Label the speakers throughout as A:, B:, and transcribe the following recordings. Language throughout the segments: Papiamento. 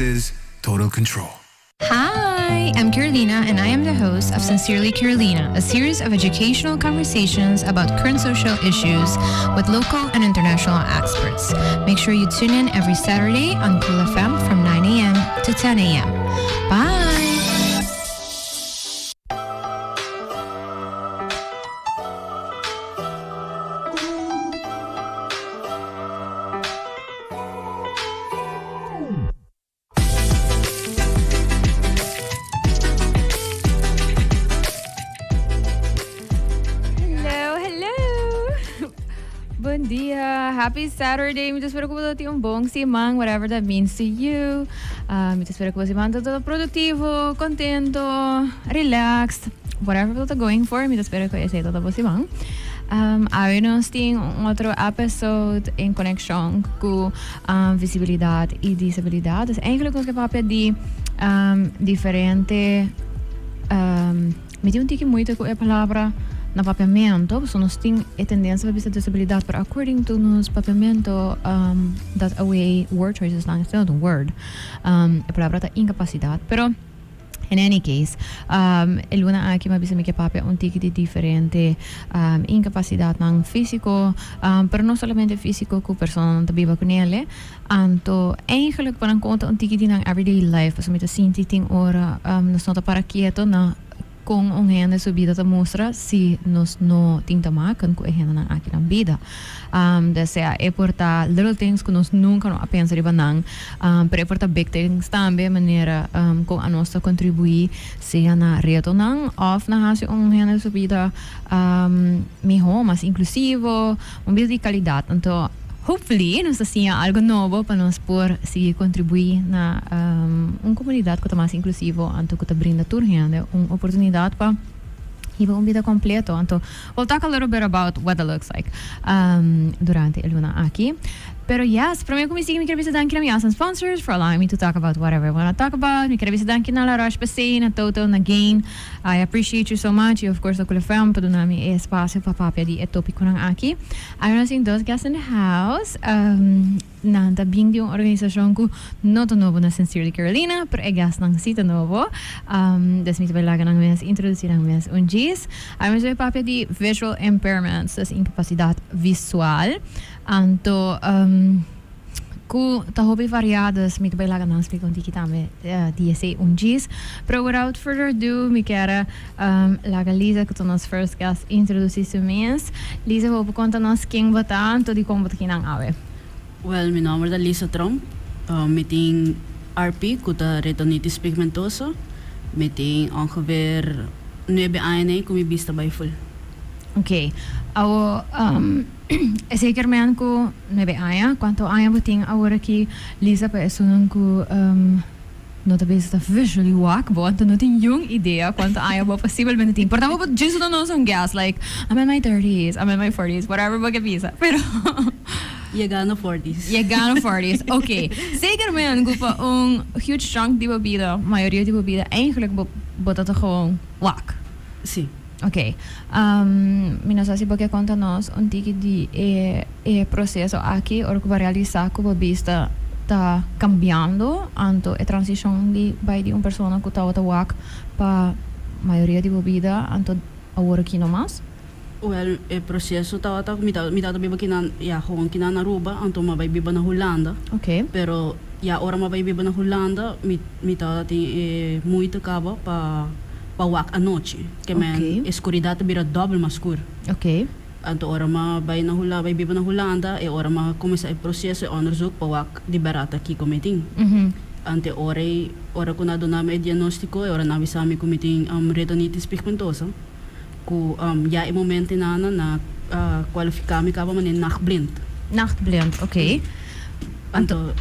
A: promises total control.
B: Hi, I'm Carolina, and I am the host of Sincerely Carolina, a series of educational conversations about current social issues with local and international experts. Make sure you tune in every Saturday on Cool FM from 9 a.m. to 10 a.m. Bye!
C: Hello, hello. Bon dia, happy Saturday. Mi ta spera ku bo tin un bon siman, whatever that means to you. Uh, mi ta spera ku bo siman ta todo produktivo, kontento, relaxed, whatever bo ta going for. Mi ta spera ku esei ta bo siman. Um, awe nos tin un otro episode en konekshon ku um, visibilidad y disabilidad. Dus eigenlijk nos ke papia di um, diferente um, mi tin un tiki moeite ku e palabra na papiamento, so nos tin e tendencia pa bisa disabilidad, pero according to nos papiamento um, dat away word choices lang is not a word. Um, e palabra ta incapacidad, pero In any case, e luna aki mi a bisa mi ke papia un tiki di diferente incapacidadnan fisico, pero no solamente fisico cu personanan ta biba cu nele. Anto eigenlijk pa nan conta un tiki di nan everyday life, pasobra mi ta sinti tin ora nos no ta para kieto na con un hende su bida ta mustra si nos no tin ta maken cu e hendenan aki nan bida. Dus sea e por ta little things cu nos nunca no a pensa riba nan, pero e por ta big things tambe, manera con anos ta contribui sea na retonan of na haci un hende su bida miho, mas inclusivo, un bida di calidad. Anto hopefully nos ta siña algo nobo pa nos por sigui contribui na un comunidad cu ta mas inclusivo anto cu ta brinda tur hende un oportunidad pa hiba un bida completo. Anto We'll talk a little bit about what that looks like durante e luna aki. Pero yes, prome ku mi sigui mi quiere bisa danki na mi awesome sponsors for allowing me to talk about whatever I wanna talk about. Mi quiere bisa danki na La Roche-Posay, na Toto, na Gain. I appreciate you so much y of course na Cool FM pa duna mi e espacio pa papia di e topiconan aki. Awe nos tin dos guests in the house. Nan ta bin di un organisashon ku no ta nobo na Sincerely Carolina, pero e gastnan si ta nobo. Des mi ta bai laga nan mes introdusí nan mes un djis. Awe nos bai papia di visual impairments, dus inkapasidat visual. Anto ku ta hopi variá, dus mi ta bai laga nan splika un tiki tambe di esei un djis. Pero without further ado mi kier laga Lisa ku ta nos first guest introdusí su mes. Lisa, bo por konta nos ken bo ta anto dikon bo ta kinan awe?
D: Wel, mi nomber ta Lisa Tromp. Mi tin RP, cu ta retinitis pigmentosa. Mi tin ongeveer nuebe aña nei cu mi bista bay full.
C: Ok. Awo, esey kier men cu nuebe aña. Cuanto aña bo tin awor aki, Lisa, pa esunnan cu no ta bisa ta visually wak bo, anto no tin yun idea cuanto aña bo posiblemente tin. Por ta bo por djis duna nos un guess, like, I'm in my thirties, I'm in my forties, whatever bo ke bisa, pero.
D: Yegando forties.
C: Yegando forties, ok. Zeker men cu pa un huge chunk di bo bida, mayoria di bo bida, eigenlijk bo bo ta ta gewoon wak.
D: Si.
C: Ok. Mi no sa si bo ke conta nos un tiki di e e proceso aki ora cu bo a realisa cu bo bista ta cambiando, anto e transicion di bay di un persona cu tabata wak pa mayoria di bo bida, anto awor aki no mas.
D: Wel, e proceso tabata cu mi ta mi tabata biba kinan, ya, gewoon kinan na Aruba, anto mi a bay biba na Hulanda.
C: Ok.
D: Pero, ya, ora mi a bay biba na Hulanda, mi mi tabata tin e moeite caba pa pa wak anochi. Ke men
C: Ok.
D: e scuridad ta bira dobbel mas scur.
C: Ok.
D: Anto ora mi a bay na Hula bay biba na Hulanda, e ora mi a cuminsa e proceso, e onderzoek pa wak di berdad ta kico mi tin. Anto e ora ey, ora cu nan a duna mi e diagnostico, e ora nan a bisa mi cu mi tin retinitis pigmentosa. Ku ya e momentenan nan a kualifiká mi kaba manera nachtblind.
C: Nachtblind, oké.
D: Anto,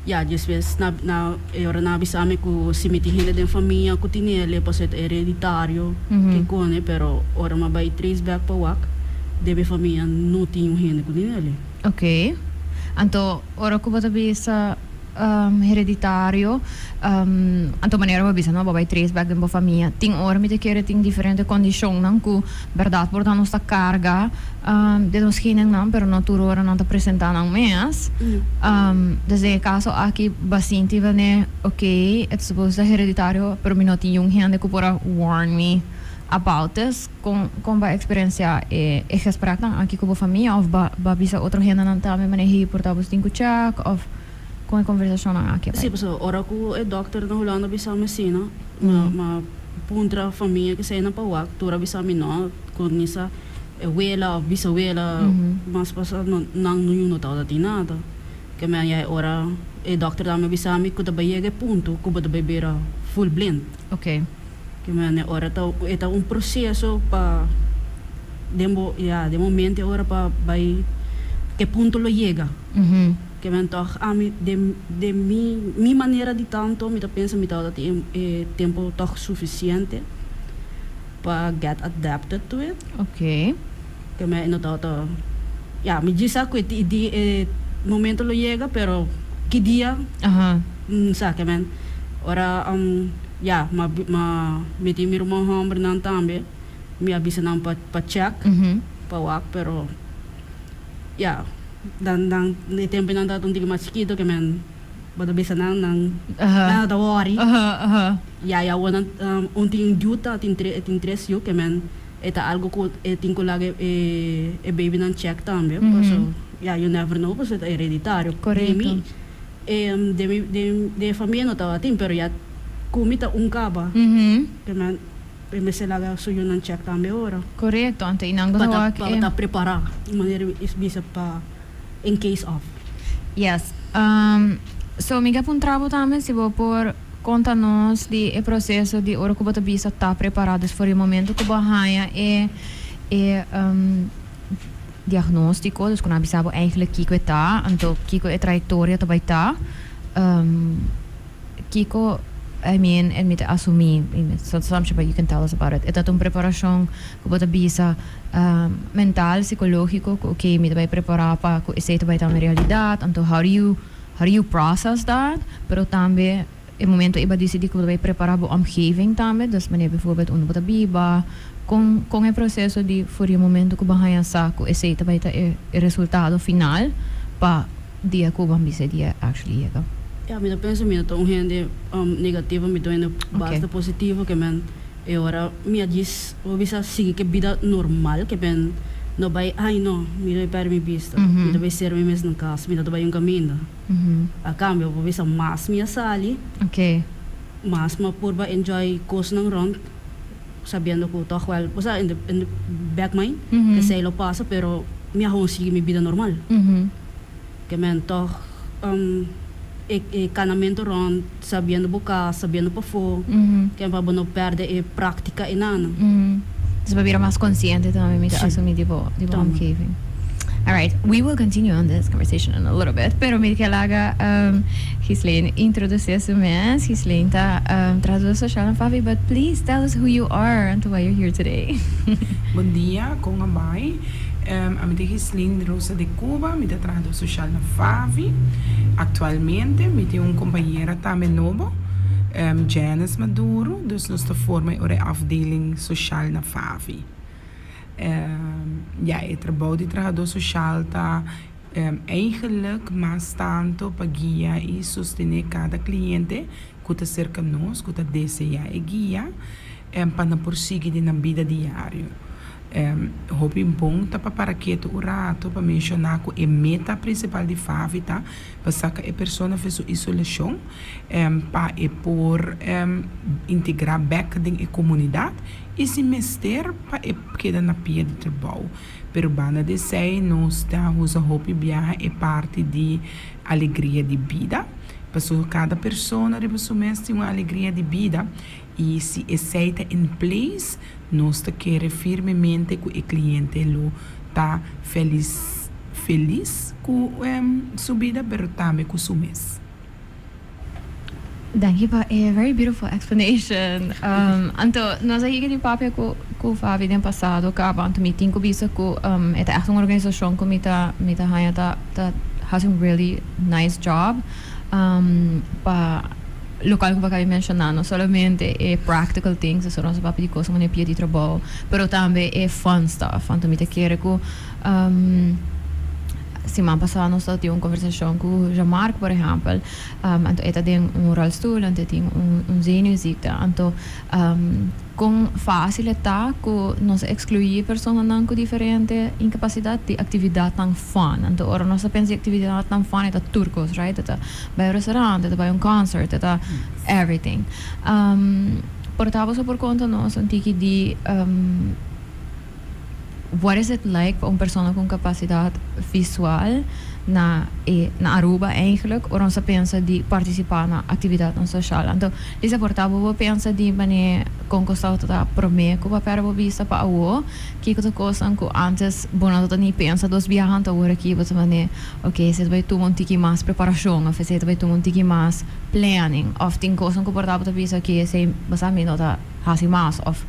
D: ya, despues na na e ora nan a bisa mi ku si mi tin hende den famia ku tin el, pasobra ta hereditario ke kone, pero ora mi a bai trace back pa wak, den mi famia no tin un hende ku tin el.
C: Oké. Anto, ora ku bo ta bisa. Hereditario, anto manera bo a bisa no, bo bai trace back den bo famia. Tin ora mi ta kere tin diferente kondishonnan ku bèrdat por ta nos ta karga den nos genennan, pero no tur ora nan ta presentá nan mes. Dus den e kaso aki bo a sinti wanneer, ok, e ta supos ta hereditario, pero mi no tin yun hende ku por a warn mi about this. Kon kon bo a eksperensiá e e gespreknan aki ku bo famia òf bo a bisa otro hendenan tambe manera hey por ta bo tin ku check òf Kon e konversashonnan aki a bai?
D: Sí, pasobra ora ku e dòkter na Hulanda bisa mi asina, mi a puntra famia ku esei nan pa wak, tur a bisa mi no, ku ni sa e wela òf bisawela mas pasá nan no no tabata tin nada. Ke men ya e ora e dòkter tambe a bisa mi ku ta bai yega e punto ku bo ta bai bira full blind. Ke men e ora ta e ta un proseso pa den bo ya den bo mente ora pa bai ke punto lo yega. Ke men tòg ami den den mi mi manera di tanto mi ta pensa mi tabata tin e tempo tòg sufisiente pa get adapted to it. Ke men e no tabata ya mi djis sa ku e di e momento lo yega pero ki dia sa ke men ora ya ma ma mi tin mi ruman hòmbernan tambe mi a bisa nan pa pa check pa wak pero ya. Dan dan e tempo nan tabata un tiki mas chikito ke men bo ta bisa nan nan nan ta wori ya ya awor nan un tin yu ta tin tres tin tres yu ke men e ta algo ku e tin ku laga e e babynan check tambe paso ya you never know paso e ta hereditario di mi e den mi den e famia no tabatin pero ya ku mi ta un kaba ke men. E mester laga su yunan check tambe ora.
C: Korekto, anto i nan gosa wak
D: e. Pa ta prepará, un manera is bisa pa in case of.
C: Yes. So mi ke puntra bo tambe si bo por konta nos di e proseso di ora ku bo ta bisa ta prepará, dus for di momento ku bo haña e e diagnóstiko, dus ku nan a bisa bo eigenlijk kiko e ta, anto kiko e trayektoria ta bai ta. Kiko, I mean, en mi ta asumí, it's not assumption but you can tell us about it, e ta un preparashon ku bo ta bisa mental, sikológiko, ku oké mi ta bai prepará pa ku esei ta bai ta mi realidat, anto how do you, how do you process that? Pero tambe e momento ei bo a disidí ku bo ta bai prepará bo omgeving tambe, dus manera bijvoorbeeld unda bo ta biba, kon kon e proseso di for di e momento ku bo haña sa ku esei ta bai ta e resultado final pa dia ku bo a bisa e dia actually yega.
D: Ya, mi ta pensa mi no ta un hende negativo, mi ta un hende basta positivo ke men e ora mi a djis bo bisa sigui ke bida normal ke men no bai ay no mi ta bai perde mi bista, mi ta bai sera mi mes na kas, mi no ta bai un kaminda. A kambio bo bisa mas mi a sali, mas mi a purba enjoy kosnan rond sabiendo ku tòg wèl, osea in the back mind esei lo pasa pero mi a gewoon sigui mi bida normal. Ke men tòg e kanamentu rònt sabiendo bo kas, sabiendo pafó, ke pa bo no pèrdè e práktika einan.
C: Dus bo bira mas konsiente tambe mi ta asumí di bo di bo omgeving. Alright, we will continue on this conversation in a little bit, pero mi ke laga Ghislaine introdusé su mes. Ghislaine ta trahador sosial na FAVI, but please tell us who you are and why you're here today.
A: Bon dia, kon a bai? Ami ta Gislin Rosa de Cuba, mi ta trahador social na FAVI. Actualmente mi tin un compañera tambe nobo, Janice Maduro, dus nos ta forma e ora e afdeling social na FAVI. Ya, e trabou di trahador social ta eigenlijk mas tanto pa guia y sostene cada cliente cu ta cerca nos, cu ta desea e guia pa nan por sigui den nan bida diario. Hopi bon ta pa para ketu un rato pa menshoná ku e meta prinsipal di FAVI ta pa saka e persona for su isolashon pa e por integrá bèk den e komunidat i si mester pa e keda na pia di trabou. Pero banda di esei nos ta usa hopi biaha e parti di alegria di bida pasobra kada persona riba su mes tin un alegria di bida i si esei ta in place Nos ta kere firmemente ku e kliente lo ta felis felis ku su bida pero tambe ku su mes.
C: Danki pa e very beautiful explanation. Anto nos a yega di papia ku ku Fabi den pasado kaba anto mi tin ku bisa ku e ta ègt un organisashon ku mi ta mi ta haña ta ta hasi un really nice job. Pa locual cu bo a caba di menciona, no solamente e practical things, eso nos a papia di cosnan manera pia di trabou, pero tambe e fun stuff. Anto mi ta kere cu siman pasa nos ta tin un conversacion cu Jean-Marc, por ehempel, anto e ta den un rolstoel, anto e tin un zenuwziekte, anto Kon fásil e ta ku nos a ekskluí personanan ku diferente inkapasidat di aktividatnan fun? Anto ora nos ta pensa di aktividatnan fun e ta tur kos, right? E ta bai un restaurant, e ta bai un concert, e ta everything. Por ta boso por konta nos un tiki di what is it like pa un persona ku un kapasidat visual na e na Aruba eigenlijk ora nos ta pensa di partisipá na aktividatnan soshal. Anto Lisa por ta bo bo pensa di manera kon kos tabata ta promé ku bo a pèrdè bo bista pa awo? Kiko ta kosnan ku ántes bo no tabata ni pensa dos biaha anto awor aki bo ta manera ok esei ta bai tuma un tiki mas preparashon òf esei ta bai tuma un tiki mas planning òf tin kosnan ku por ta bo ta bisa ok esei bo sa mi no ta hasi mas òf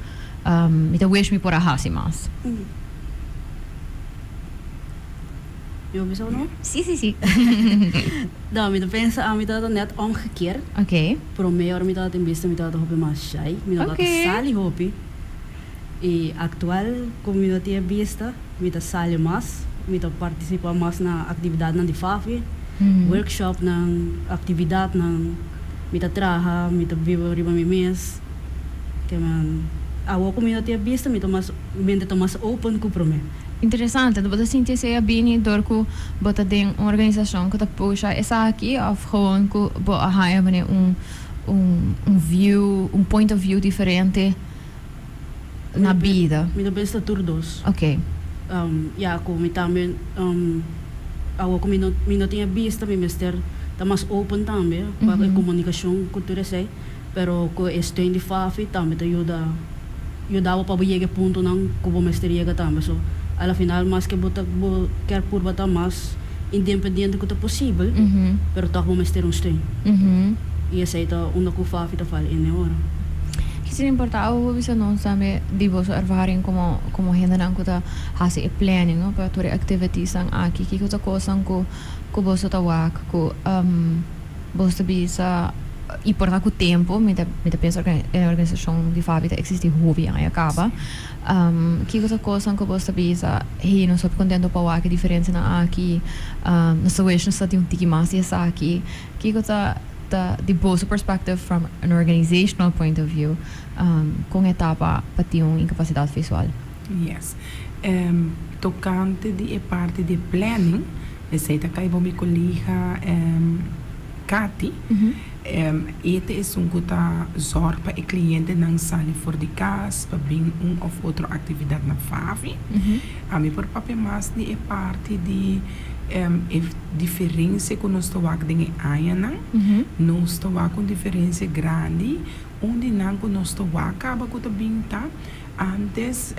C: Mi ta wish mi por a hasi mas.
D: Mi por bisa no?
C: Si, si, si.
D: No, mi ta pensa ami tabata net omgekeerd.
C: Ok.
D: Prome ora mi tabata in bista mi tabata hopi mas shy. Mi no tabata sali hopi. I actual como mi no tin e bista, mi ta sali mas. Mi ta participa mas na actividadnan di FAFI, workshopnan, actividadnan. Mi ta traha, mi ta biba riba mi mes. Ke men awo ku mi no tin e bista mi ta mas mente ta mas open ku promé.
C: Interesante. Bo ta sinti esei a bini dor ku bo ta den un organisashon ku ta pusha esaki òf gewoon ku bo a haña manera un un un view un point of view diferente na bida?
D: Mi ta pensa tur dos.
C: Oké.
D: Ya ku mi tambe awo ku mi no mi no tin e bista mi mester ta mas open tambe pa e komunikashon ku tur esei. Pero ku e steun di Fafi tambe ta yuda yuda bo pa bo yega e puntonan ku bo mester yega tambe. So, a la final maske bo ta bo kier purba ta mas independiente ku ta posibel, pero tòg bo mester un steun. I esei ta unda ku Fafi ta fal in e ora.
C: Kis ta importa abo bo bisa nos tambe di boso ervaring komo komo hendenan ku ta hasi e planning no pa tur e activitiesnan aki? Kiko ta kosnan ku ku boso ta wak ku Boso ta bisa i por ta ku tempu mi ta mi ta pensa e organisashon di Fabi ta eksistí hopi aña kaba. Kiko ta kosnan ku boso ta bisa hey nos hopi kontento pa wak e diferensianan aki, nos ta wish nos ta tin un tiki mas di esaki. Kiko ta ta di boso perspective from an organizational point of view kon e ta pa pa tin un inkapasidat visual?
A: Yes. Tokante di e parti di planning. Esei ta kai bo mi kolega Cathy. E ta esun ku ta zòrg pa e klientenan sali for di kas pa bin un òf otro aktividat na Favi. Ami por papia mas di e parti di e diferensia ku nos ta wak den e añanan. Nos ta wak un diferensia grandi. Un di nan ku nos ta wak kaba ku ta bin ta Antes,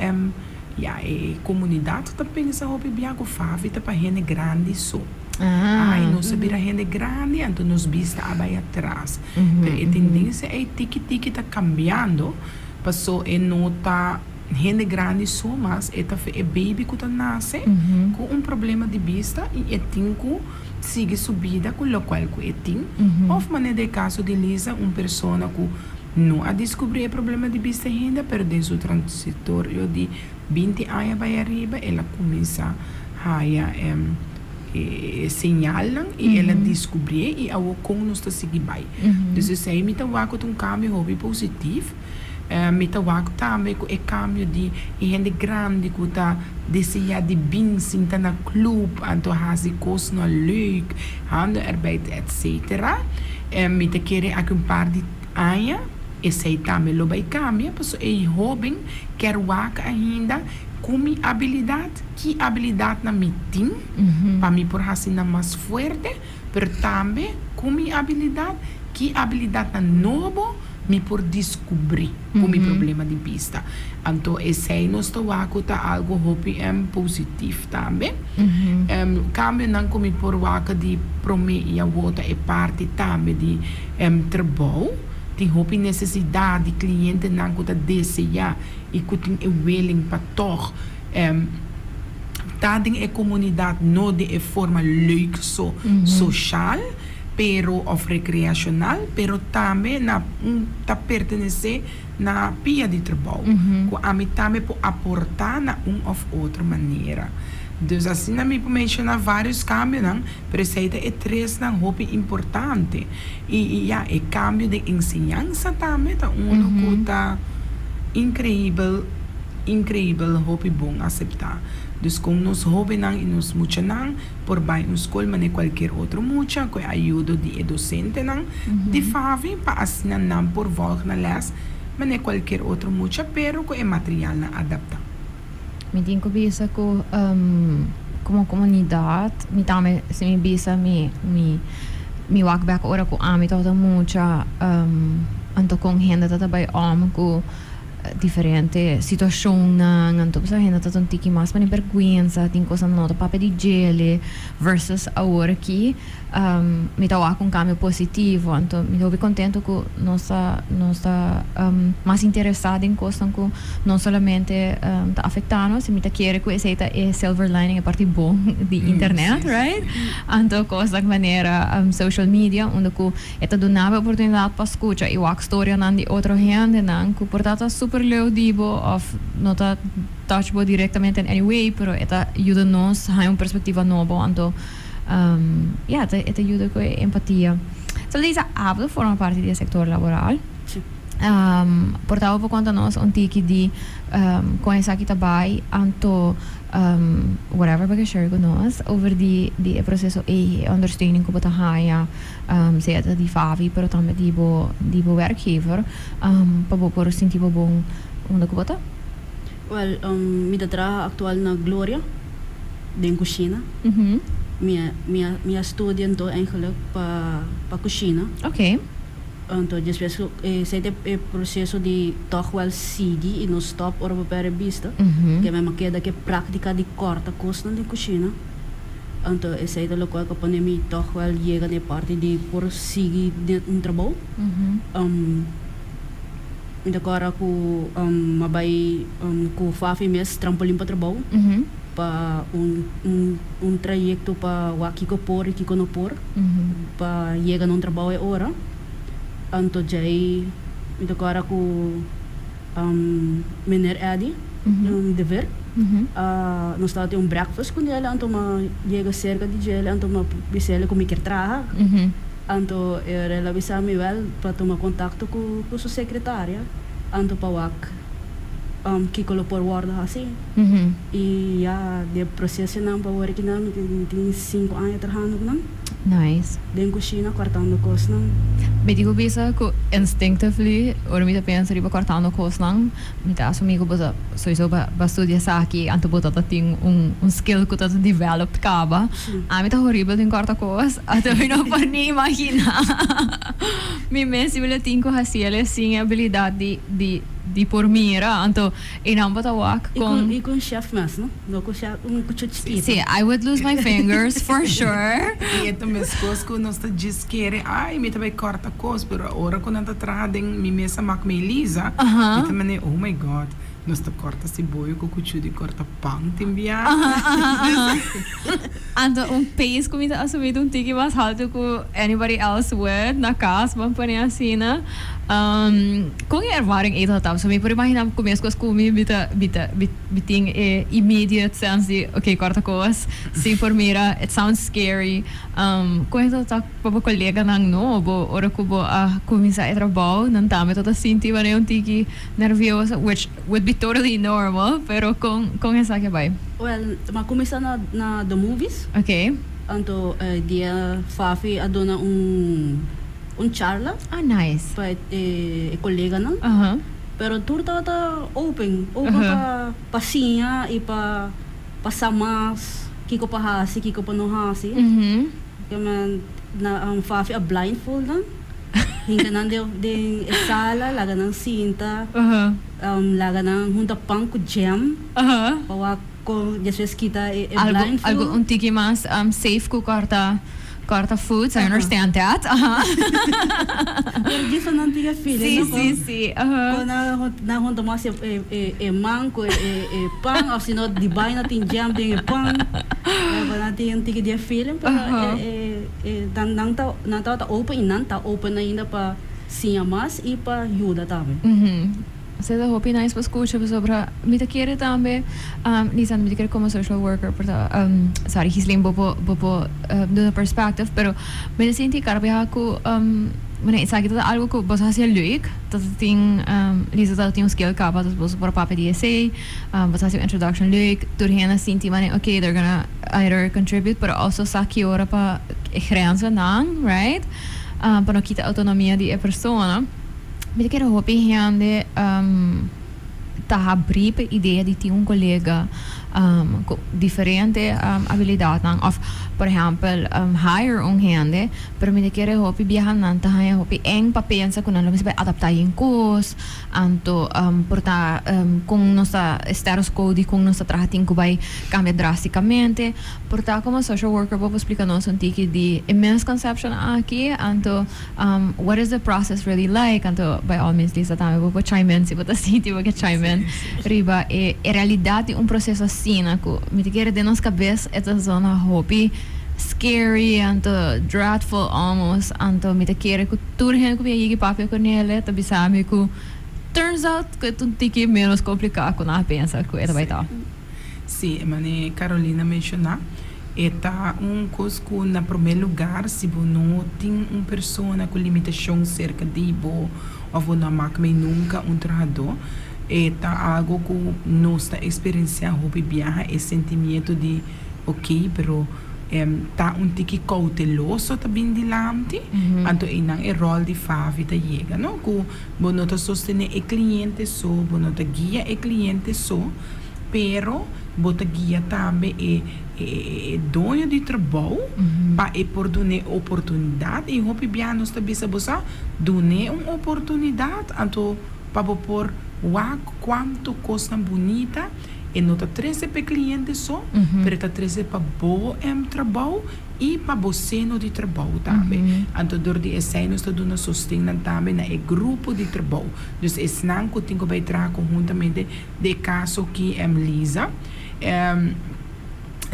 A: ya, e komunidat ta pensa hopi bia ku Favi ta pa hende grandi so. Ai, nos a bira hende grandi, anto nos bista a bai atras. Pero e tendensia ei tiki tiki ta kambiando, paso e no ta hende grandi so mas, e ta e baby ku ta nase ku un problema di bista i e tin ku sigui su bida ku lokual ku e tin. Òf manera den e kaso di Lisa, un persona ku No a descubri e problema di bista ainda, pero den su transitorio di 20 aña bay ariba el a cuminsa haya e señalnan y el a descubrie y awo con nos ta sigui bay. Dus esey mi ta wak cu ta un cambio hopi positiv. Mi ta wak tambe cu e cambio di e hende grandi cu ta desea di bin sinta na club anto haci cosnan leuk, handenarbeid etc. Mi ta kere aki un par di aña esei tambe lo bai kambia pasobra e hóben kier wak ainda ku mi abilidat, ki abilidatnan mi tin pa mi por hasi nan mas fuerte, pero tambe ku mi abilidat, ki abilidatnan nobo mi por diskubrí ku mi problema di bista. Anto esei nos ta wak ku ta algu hopi positif tambe. Kambionan ku mi por wak di promé i awor ta e parti tambe di trabou. Tin hopi nesesidat di klientenan ku ta deseá i ku tin e willing pa tòg ta den e komunidat no den e forma leuk so, soshal. pero of recreacional, pero tambe na un ta pertenece na pia di trabou, cu ami tambe por aporta na un of otro manera. Dus asina mi por menciona varios cambionan, pero esey ta e tresnan hopi importante. Y y ya, e cambio den enseñansa tambe ta uno cu ta increibel, increibel hopi bon acepta. Dus con nos hobennan y nos muchanan por bay un scol mane cualkier otro mucha cu e ayudo di e docentenan di FAVI pa asina nan por volg na les mane cualkier otro mucha pero cu e materialnan adapta.
C: Mi tin cu bisa cu como comunidad mi tambe si mi bisa mi mi mi wak bek ora cu ami tabata mucha anto con hende ta ta bay om cu diferente situacionnan anto pues hende ta ta un tiki mas mane berguensa tin cosnan no ta papia di djele versus awor aki Mi ta wak un cambio positivo, anto mi ta hopi contento cu nos ta nos ta mas interesa den cosnan cu no solamente ta afecta nos, y mi ta kere cu esey ta e silver lining, e parti bon di internet, right? Anto cosnan manera social media unda cu e ta duna bo e oportunidad pa scucha y wak storianan di otro hendenan cu por ta ta super leu di bo of no ta touch bo directamente in any way, pero e ta yuda nos haña un perspectiva nobo, anto. Ya, e ta yuda ku e empatia. So Lisa, abo ta forma parti di e sektor laboral.
D: Si.
C: Por ta bo por konta nos un tiki di kon esaki ta bai, anto whatever bo ke share ku nos over di di e proseso ei, e ondersteuning ku bo ta haña, sea ta di FAVI pero tambe di bo di bo werkgever, pa bo por sinti bo bon unda ku bo ta.
D: Wel, mi ta traha aktual na Gloria. Den kushina. Mi a mi a mi a studia anto eigenlijk pa pa kushina.
C: Oké.
D: Anto despues ku esei ta e proseso di tòg wèl sigui i no stòp ora bo pèrdè bista. Ke mi a keda ku e práktika di kòrta kosnan den kushina. Anto esei ta lokual ku a pone mi tòg wèl yega na e parti di por sigui den un trabou. Mi ta kòrda ku mi a bai ku Fafi mes trampolin pa trabou pa un un trayekto pa wak kiko por i kiko no por pa yega na un trabou e ora. Anto djei mi ta kòrda ku meneer Eddy de Ver a nos tabata tin un breakfast ku djele anto mi a yega serka di djele anto mi a bis'el ku mi kier traha. Anto el a bisa mi wel pa tuma contacto cu cu su secretaria anto pa wak kico lo por wordo haci. Y ya den procesonan pa wor kinan mi tin cinco aña trahando cu nan.
C: Nice.
D: Den cushina cortando cosnan.
C: Mi tin cu bisa cu instinctively ora mi ta pensa riba cortando cosnan mi ta asumi cu bo ta soiso ba studia esaki anto bo ta ta tin un skill cu ta ta developed caba. Ami ta horibel den corta cos anto mi no por ni imagina mi mes si mi lo tin cu haciele sin e abilidad di di di por mira anto Einan bo ta wak con.
D: Y cu un chef mes no? No cu chef un cucho chikito.
C: Si, I would lose my fingers for sure.
A: Y e ta mescos cu nos ta djis kere, ay mi ta bay corta cos, pero ora cu nan ta traha den mi mesa mak mi Elisa, mi ta mane, oh my God, nos ta corta siboyo cu cuchu di corta pan tin bia.
C: Anto un pace cu mi ta asumi ta un tiki mas halto cu anybody else would na cas, ban pone asina. Con e ervaring ei ta? So mi por imagina cu mescos cu mi, mi ta, mi ta, mi tin e immediate sense di ok, corta cos, si por mira, it sounds scary. Con e ta pa bo coleganan nobo ora cu bo a cuminsa e trabou, nan tambe ta ta sinti manera un tiki nervioso, which would be totally normal, pero con con esaki a bai?
D: Well, mi a cuminsa na na The Movies.
C: Ok.
D: Anto e dia Fafi a duna un un charla.
C: Ah, nice.
D: Pa e coleganan. Pero tur tabata open, open pa pa siña y pa pa sa mas kico pa haci, kico pa no haci. Ke men na Fafi a blindfold nan. Hinka nan den e sala, laga nan sinta, laga nan hunta pan ku jam pa wak kon despues kita e blindfold.
C: Algo un tiki mas safe ku kòrta Corta foods, I understand that. Aha.
D: Pero djis nan tin e feeling, no?
C: Si, si, si. Aha.
D: Con nan nan hunto mas e e e man cu e e pan of si no di baina tin jam den e pan. Nan nan tin un tiki di e feeling pero e e e nan nan ta nan tabata open y nan ta open ainda pa siña mas y pa yuda tambe.
C: Esei ta hopi nice pa scucha pasobra mi ta kere tambe Lisa mi ta kere como social worker por ta sorry Gislin bo por bo por duna perspective pero mi ta sinti cada biaha cu bueno esaki ta algo cu boso hacia leuk ta tin Lisa ta tin un skill caba dus boso por papia di esey boso haci un introduction leuk tur hende a sinti manera ok they're gonna either contribute pero also sa ki ora pa grenzennan right pa no kita autonomia di e persona. Mi ta kere hopi hende ta habrí pa e idea di tin un kolega ku diferente abilidatnan òf por ehèmpel hire un hende, pero mi ta kere hopi biaha nan ta haña hopi eng pa pensa ku nan lo mester bai adaptá yen kos, anto por ta kon nos ta status quo di kon nos ta traha tin ku bai kambia drástikamente. Por ta komo social worker bo por splika nos un tiki di e misconception aki, anto. What is the process really like? Anto by all means Lisa tambe bo por chime in si bo ta sinti bo ke chime in riba e realidad di un proceso asina cu mi ta kere den nos cabes e ta zona hopi scary anto dreadful almost anto mi ta kere cu tur hende cu mi a yegi papia cu nele ta bisa mi cu turns out cu e ta un tiki menos complica cu nan a pensa cu e ta bay ta.
A: Sí, e manera Carolina menshoná, e ta un kos ku na promé lugar si bo no tin un persona ku limitashon serka di bo òf bo no a mak mei nunka un trahadó, e ta algu ku nos ta eksperensiá hopi biaha e sentimiento di ok pero ta un tiki kouteloso ta bin dilanti, anto einan e ròl di Favi ta yega no, ku bo no ta sostené e kliente so, bo no ta guia e kliente so. Pero bo ta guia tambe e e doño di trabou pa e por dun'é oportunidat i hopi bia nos ta bisa bo sa dun'é un oportunidat anto pa bo por wak kuantu kosnan bunita e no ta trese pa e kliente so pero e ta trese pa bo trabou i pa bo seno di trabou tambe. Anto dor di esei nos ta duna sostennan tambe na e grupo di trabou dus esnan ku tin ku bai traha konhuntamente De caso ki em Lisa. Em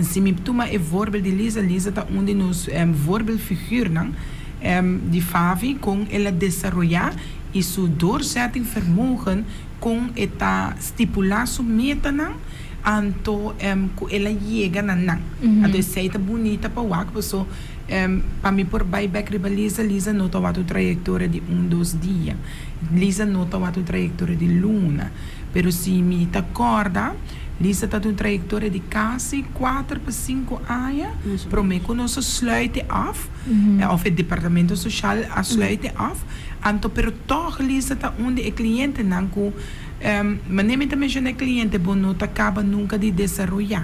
A: si mi tuma e voorbeeld di Lisa, Lisa ta un di nos em voorbeeldfiguurnan em di Favi con el a desaroya y su doorzettingsvermogen con e ta stipula su metanan anto em cu el a yega na nan. Anto esey ta bunita pa wak paso em pa mi por bay bek riba Lisa, Lisa no ta wak un trayectoria di un dos dia. Lisa no tawata un trayectoria di luna, pero si mi ta corda, Lisa tawata un trayectoria di casi cuater pa cinco aña prome cu nos a sluit e af, of e departamento social a sluit e af, anto pero toch Lisa ta un di e clientenan cu, manera mi ta menciona e cliente bo no ta caba nunca di desaroya.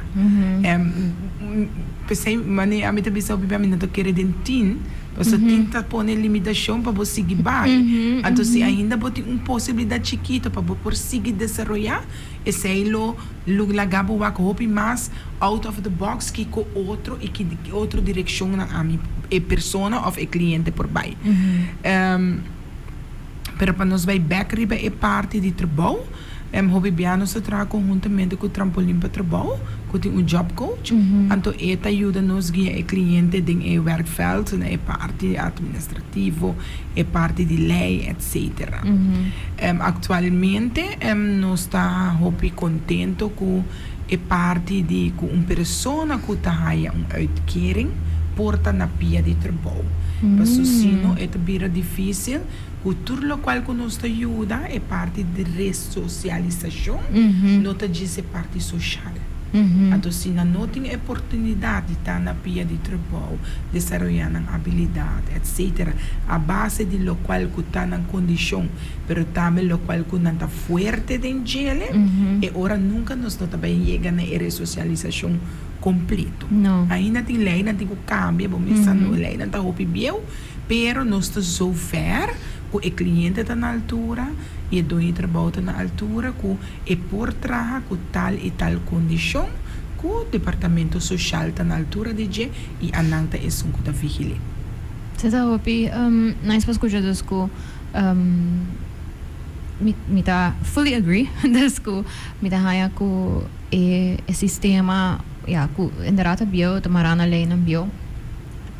A: P'esey manera ami ta bisa hopi bia mi no ta kere den tin. Pasobra tin ta pone limitashon pa bo sigui bai. Anto si ainda bo tin un posibilidat chikito pa bo por sigui desaroyá, esei lo lo laga bo wak hopi mas out of the box kiko otro i ki otro direkshonnan ami e persona òf e kliente por bai. Pero pa nos bai bèk riba e parti di trabou. Hopi bia nos ta traha konhuntamente ku Trampolin pa Trabou, ku tin un job coach. Anto e ta yuda nos guia e kliente den e werkveld, na e parti administrativo, e parti di lei, etcetera. Aktualmente nos ta hopi kontento ku e parti di ku un persona ku ta haya un uitkering por ta na pia di trabou. Paso sino e ta bira difísil. Ku tur lokual ku nos ta yuda e parti di resosialisashon no ta djis e parti soshal. Anto si nan no tin e oportunidat di ta na pia di trabou, desaroyá nan abilidat, etsetera, a base di lokual ku ta nan kondishon, pero tambe lokual ku nan ta fuerte den djele, e ora nunka nos no ta bai yega na e resosialisashon kompleto. Ainda tin leinan tin ku kambia, bo mester sa no leinan ta hopi bieu. Pero nos ta zo ver cu e cliente ta na altura y e doño di trabao ta na altura cu e por traha cu tal y tal condicion. Ku departamento soshal ta na altura di dje i anan ta esun ku ta vigil'é.
C: Esei ta hopi nice pa skucha dus ku mi mi ta fully agree dus ku mi ta haña ku e e sistema ya ku inderdat ta bieu ta mará na leinan bieu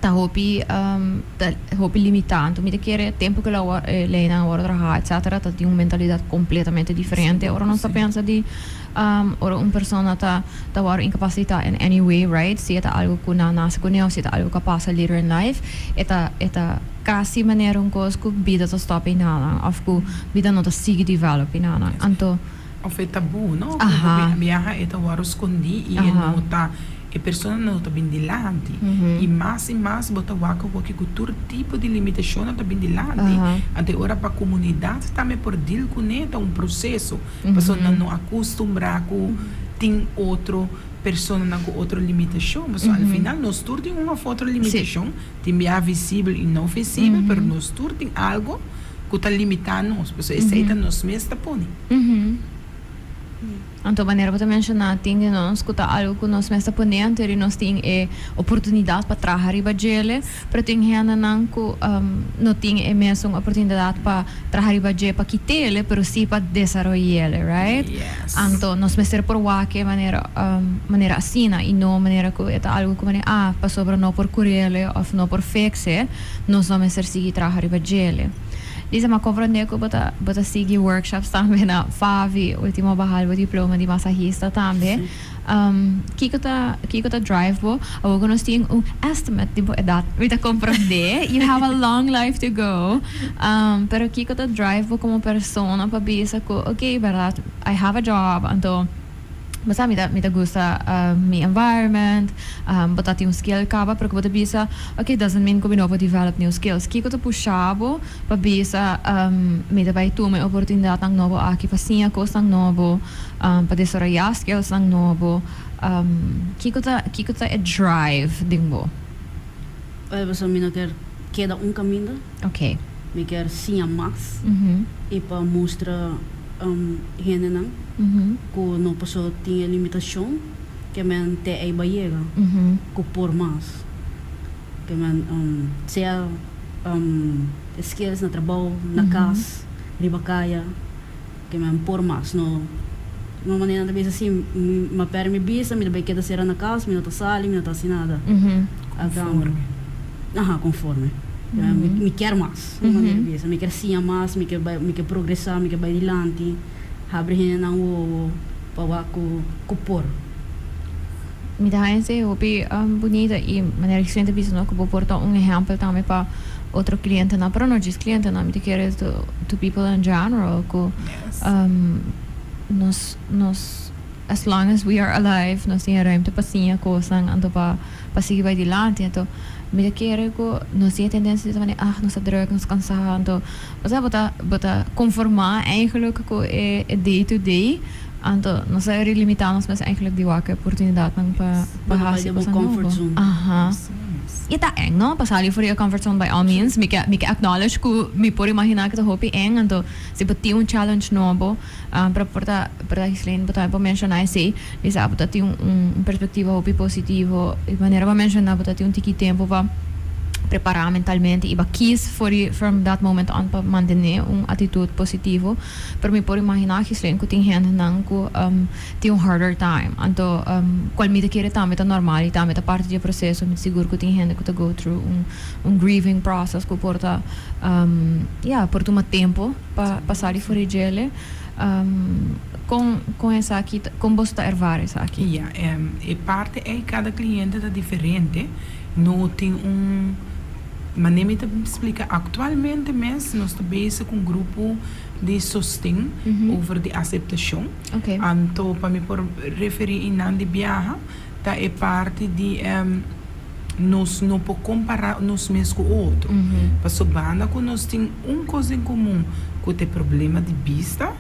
C: ta hopi ta hopi limitá anto mi ta kere tempu ku e leinan a wòrdu trahá etcetera ta tin un mentalidat kompletamente diferente ora nos ta pensa di Ora un persona ta ta wòrdu inkapasitá in any way, right, si e ta algu ku nan nase kuné òf si e ta algu ku a pasa later in life, e ta e ta kasi manera un kos ku bida ta stòp einanan òf ku bida no ta sigui develop einanan. Anto.
A: Òf e tabú, no? Ku hopi biaha e ta wòrdu skondí i e no ta e persona no ta bin dilanti. I mas i mas bo ta wak awor ku tur tipo di limitashonnan ta bin dilanti. Anto e ora pa komunidat tambe por deal kuné ta un proseso. Pasobra nan no a kustumbrá ku tin otro personanan ku otro limitashon. Pasobra al final nos tur tin un òf otro limitashon, tin bia visibel i no visibel, pero nos tur tin algu ku ta limitá nos. Pasobra esei ta nos mes ta pone.
C: Anto manera bo ta menshoná tin di nos ku ta algu ku nos mes ta pone anto di nos tin e oportunidat pa traha riba djele, pero tin hendenan ku no tin e mesun oportunidat pa traha riba dje pa kit'ele pero si pa desaroy'ele, right? Anto nos mester por wak e manera manera asina i no manera ku e ta algu ku manera ah pasobra no por kur'ele òf no por fix'e nos no mester sigui traha riba djele. Lisa, m'a comprende cu bo ta bo ta sigui workshops tambe na FAVI, ultimo bahal bo diploma di masahista tambe. Kico ta kico ta drive bo? Awor cu nos tin un estimate di bo edad, mi ta comprende, you have a long life to go, pero kico ta drive bo como persona pa bisa cu ok, berdad, I have a job, anto. Bo sa mi ta mi ta gusta mi environment, bo ta tin un skill caba pero cu bo ta bisa ok doesn't mean cu mi no por develop new skills. Kico ta pusha bo pa bisa mi ta bay tuma e oportunidadnan nobo aki pa siña cosnan nobo, pa desaroya skillsnan nobo, kico ta kico ta e drive den bo?
D: Oye pasobra mi no kier keda un caminda.
C: Ok.
D: Mi kier siña mas y pa mustra hendenan ku no paso tin e limitashon ke men te ei bai yega ku por mas. Ke men sea skills na trabou, na kas, riba kaya, ke men por mas. No no manera nan ta bisa si mi a pèrdè mi bista mi ta bai keda sera na kas, mi no ta sali, mi no ta hasi nada.
A: Konforme.
D: Aha, konforme. Mi kier mas. Un manera di bisa. Mi kier siña mas, mi kier bai, mi kier progresá, mi kier bai dilanti, habri hendenan wowo pa wak ku ku por.
C: Mi ta haña esei hopi bunita i manera ki Sven ta bisa no ku bo por ta un ehèmpel tambe pa otro klientenan, pero no djis klientenan, mi ta kere to people in general ku nos nos as long as we are alive nos tin e ruimte pa siña kosnan anto pa pa sigui bai dilanti. Anto mi ta kere ku nos tin e tendensia di ta manera ah nos ta druk, nos kansa anto osea bo ta bo ta konformá eigenlijk ku e day to day anto nos ta limitá nos mes eigenlijk di wak e oportunidatnan pa pa hasi kosnan nobo. Aha. I ta eng no pa sali for di e comfort zone by all means mi ke mi ke acknowledge ku mi por imaginá ku ta hopi eng anto si bo tin un challenge nobo Pero por ta por ta Gislene bo tambe por menshoná esei, bisa bo ta tin un perspektiva hopi positivo i manera bo a menshoná bo ta tin un tiki tempu pa prepará mentalmente i bo a kies for di from that moment on pa mantené un atitut positivo. Pero mi por imaginá Gislene ku tin hendenan ku tin un harder time anto kual mi ta kere tambe ta normal i tambe ta parti di e proseso mi ta sigur ku tin hende ku ta go through un un grieving process ku por ta ya por tuma tempu. Pa pa sali for di djele, kon kon esaki ta kon boso ta ervara esaki?
A: Ya, e parti ei kada kliente ta diferente, no tin un manera mi ta splika aktualmente mes nos ta bezig ku un grupo di sosten over di aseptashon, anto pa mi por referí einan di biaha ta e parti di nos no por kompará nos mes ku otro. Pasobra banda ku nos tin un kos den komun ku ta e problema di bista,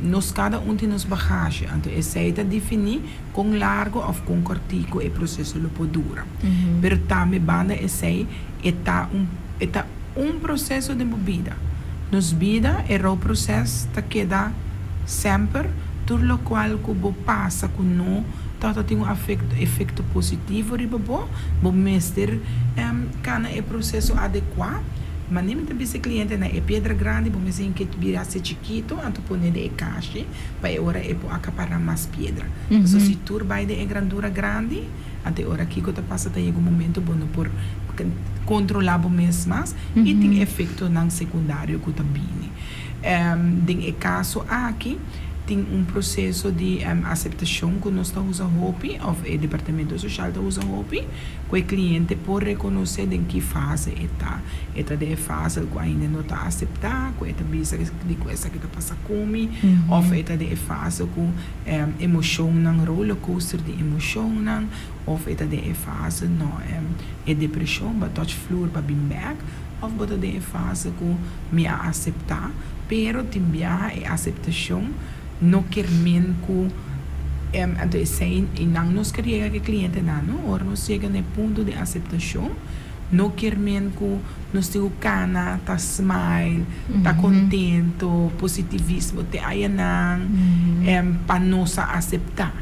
A: nos kada un tin nos bagage. Anto esei ta definí kon largu òf kon kòrtiku e proseso lo por dura. Pero tambe banda esei e ta un e ta un proseso den bo bida. Nos bida e rouproses ta keda semper tur lokual ku bo pasa ku no. Tòg ta tin un efekto positivo riba bo. Bo mester kana e proseso adekuá. Manera mi ta bisa e klientenan, e piedra grandi bo mester hinka bira hasi chikitu, anto pone den e kashi pa e ora e por akapará mas piedra. Pasobra si tur bai den e grandura grandi, anto e ora kiko ta pasa ta yega un momento bo no por kontrolá bo mes mas i tin efektonan sekundario ku ta bini. Den e kaso aki tin un proseso di aseptashon ku nos ta usa hopi òf e departamento soshal ta usa hopi ku e kliente por rekonosé den ki fase e ta. E ta den e fase ku ainda no ta aseptá, ku e ta bisa di ku esaki ta pasa ku mi òf e ta den e fase ku emoshonnan, rollercoaster di emoshonnan òf e ta den e fase no e depreshon ba touch flur ba bin bèk. Of bo ta den e fase ku mi a aseptá, pero tin biaha e aseptashon no kier men ku anto esei i nan nos ker yega ku e klientenan no. Ora nos yega na e punto di aseptashon no kier men ku nos tin ku kana ta smile, ta kontento, positivismo te ayanan pa nos a aseptá.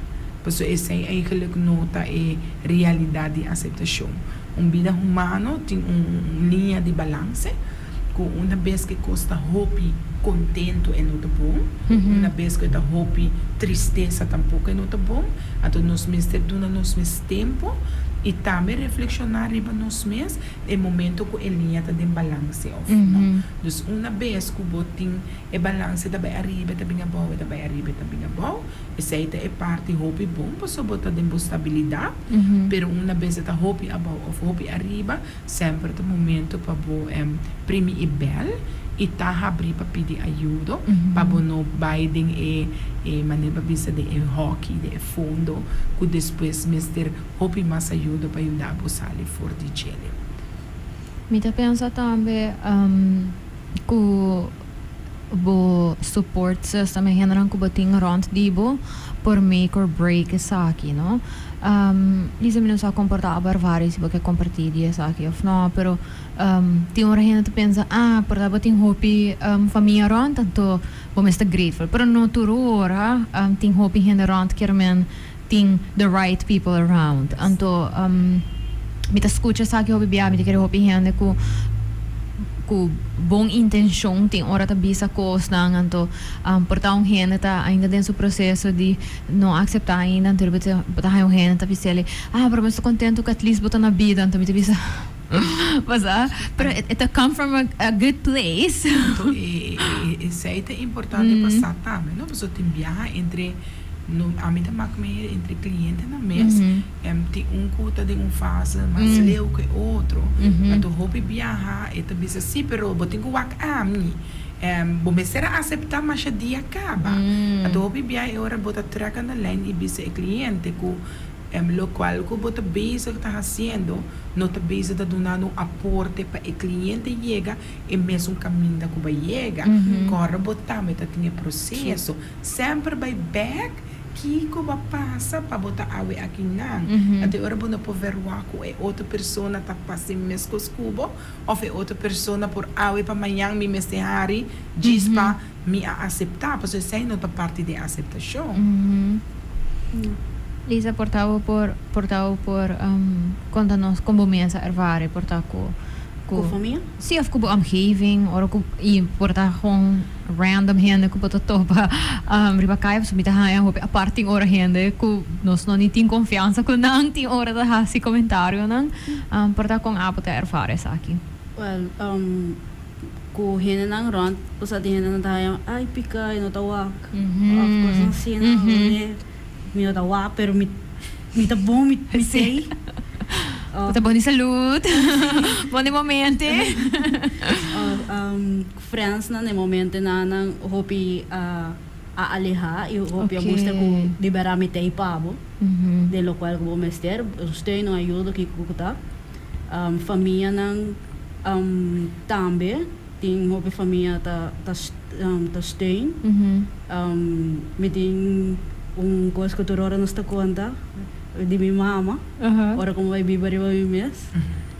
A: Pasobra esei eigenlik no ta e realidat di aseptashon. Un bida humano tin un liña di balanse ku una bes ku e kos ta hopi kontentu e no ta bon, una bes ku e ta hopi tristesa tampoko e no ta bon. Anto nos mester duna nos mes tempu i tambe reflekshoná riba nos mes e momento ku e liña ta den balanse òf no. Dus una bes ku bo tin e balanse ta bai ariba e ta bin abou, e ta bai ariba e ta bin abou, Esei ta e parti hopi bon pasobra bo ta den bo stabilidat, pero una bes e ta hopi abou of hopi ariba, semper ta momento pa bo primi e bel i ta habrí pa pidi ayudo pa bo no bai den e e manera pa bisa den e hoki, den e fondo ku despues mester hopi mas ayudo pa yuda bo sali for di djele.
C: Mi ta pensa tambe ku. Bo support system, e hendenan ku bo tin rònt di bo por make or break esaki, no? Lisa mi no sa komportá abarvari si bo ke kompartí di esaki òf no, pero tin ora hende ta pensa, ah, por ta bo tin hopi famia rònt anto bo mester grateful, pero no tur ora tin hopi hende rònt kier men tin the right people around. Anto mi ta skucha esaki hopi bia, mi ta kere hopi hende ku ku bon intenshon tin ora ta bisa kosnan, anto por ta un hende ta ainda den su proseso di no akseptá ainda, anto bo ta haña un hende ta bis'el, ah pero mi sta kontentu ku at least bo ta na bida, anto mi ta bisa basa, pero e ta come from a good place.
A: Anto esei ta importante pa sa tambe no, pasobra tin biaha entre. No, ami ta mak meer entre clientenan mes. Tin un cu ta den un fase mas leu cu e otro. Anto hopi biaha e ta bisa, si, pero bo tin cu wak ami. Bo mester a acepta masha dia caba. Anto hopi biaha e ora bo ta trek aan de lijn y bisa e cliente cu locual cu bo ta bezig ta haciendo no ta bezig ta dunando un aporte pa e cliente yega e mesun caminda cu bo a yega. Corda bo tambe ta tin e proceso. Semper bai bek kiko bo a pasa pa bo ta awe akinan. Anto e ora bo no por verwagt ku e otro persona ta pasa e meskos ku bo òf e otro persona por awe pa mañan mi mester hari djis pa mi a aseptá, pasobra esei no ta parti di e aseptashon.
C: Lisa, por ta bo por por ta bo por konta nos kon bo mes a ervara e por ta ku
D: Ku famia?
C: Sí, òf ku bo omgeving, ora ku i por ta gewoon Random hende ku bo ta topa riba kaya pasobra mi ta haña hopi apart tin ora hende ku nos no ni tin konfiansa ku nan tin ora ta hasi komentarionan. Por ta kon abo ta ervara esaki?
D: Wèl, ku hendenan rònt bo sa tin hendenan ta haña ay pika e no ta wak òf kosnan asina mi no ta wak pero mi Mi ta bon, mi mi tei.
C: Bo ta bon di salud, bon di momente.
D: Friendsnan e momentenan nan hopi a aleha y hopi a mustra cu di berdad mi tei pa bo den locual cu bo mester, un steun, un ayudo kico cu ta. Famianan tambe, tin hopi famia ta ta steun. Mi tin un kos ku tur ora nos ta konta di mi mama, ora ku mi bai biba riba mi mes.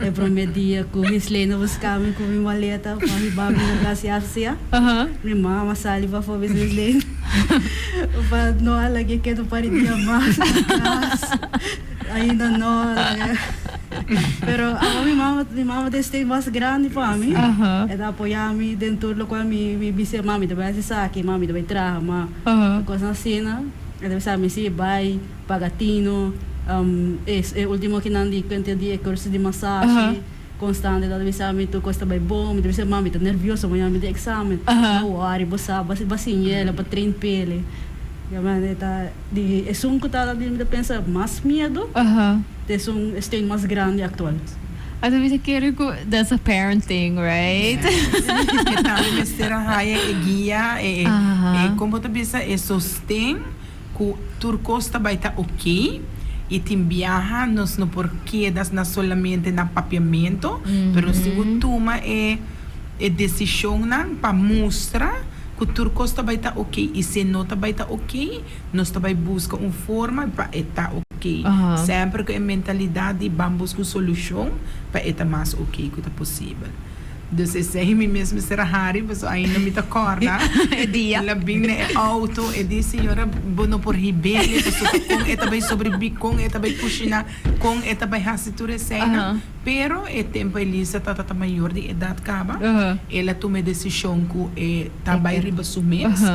D: E promé dia ku Gislene buska mi ku mi maleta pa hiba mi na kas Yarcia, mi mama sali pafó bisa Gislene. Pa no a lag'é keda un par di dia mas na kas. Ainda no. Pero awor mi mama, mi mama ta e steun mas grandi pa mi. E ta apoyá mi den tur lokual mi mi bis'é, mami ta bai hasi esaki, mami ta bai traha, ma kosnan asina. E ta bisa mi si bai paga tino. E ultimo kinan di kuenta di e kursus di masashi. Constante ta bisa mi tur cos ta bay bon, mi ta bisa mami ta nervioso mañana mi tin examen, no worry bo sa bo a siña bo train pele, ya man e ta di esun cu ta mi ta pensa mas miedo ta esun steun mas grandi actual.
C: A ta bisa kere cu that's a parent thing right?
A: E tambe mester a haya e guia e como bo ta bisa e sosten. Ku tur kos ta bai ta ok i tin biaha nos no por keda na solamente na papiamentu, pero nos tin ku tuma e e desishonnan pa mustra ku tur kos ta bai ta ok i si e no ta bai ta ok nos ta bai buska un forma pa e ta ok. Semper ku e mentalidat di ban buska un solushon pa e ta mas ok ku ta posibel. Dus esei mi mes mester a hari pasobra ainda mi ta kòrda
C: E dia.
A: El a bin na e outo, e di, Señora, bo no por hib'é pasobra kon e ta bai sobrebi, kon e ta bai kushiná, kon e ta bai hasi tur eseinan. Pero e tempu Elisa tabata mayor di edat kaba, el a tuma e desishon ku e ta bai riba su mes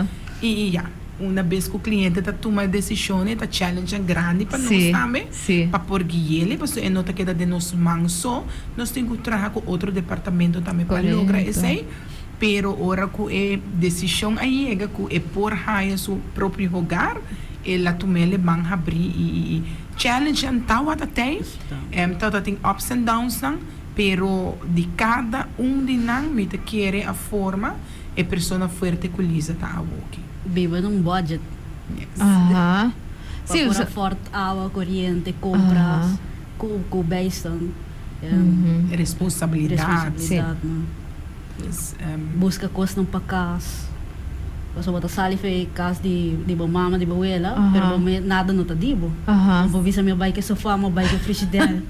A: i ya. Una bes ku kliente ta tuma e desishon e ta challengenan grandi pa nos tambe pa por gui'el pasobra e no ta keda den nos man so, nos tin ku traha ku otro departamento tambe pa logra esei. Pero ora ku e desishon a yega ku e por haya su propio hogar, el a tum'el e man habrí i challengenan tawata tei, tawata tin ups and downsnan, pero di kada un di nan mi ta kere a forma E persona fuerte cu Lisa ta awoki.
D: Biba den un budget.
A: Yes.
C: Aha.
D: Pa
C: Sí,
D: por
C: usa.
D: afford awa, coriente, compras,
C: Aha.
D: cu cu bijstand.
A: Responsabilidad.
D: Responsabilidad, no.
A: Dus,
D: Busca cosnan pa cas. Pasobra bo ta sali for e cas di di bo mama, di bo wela,
C: Aha.
D: pero bo me nada no ta di bo.
C: Aha.
D: Bo por bisa mi a bai cu e sofa, mi a bai cu e frigidaire.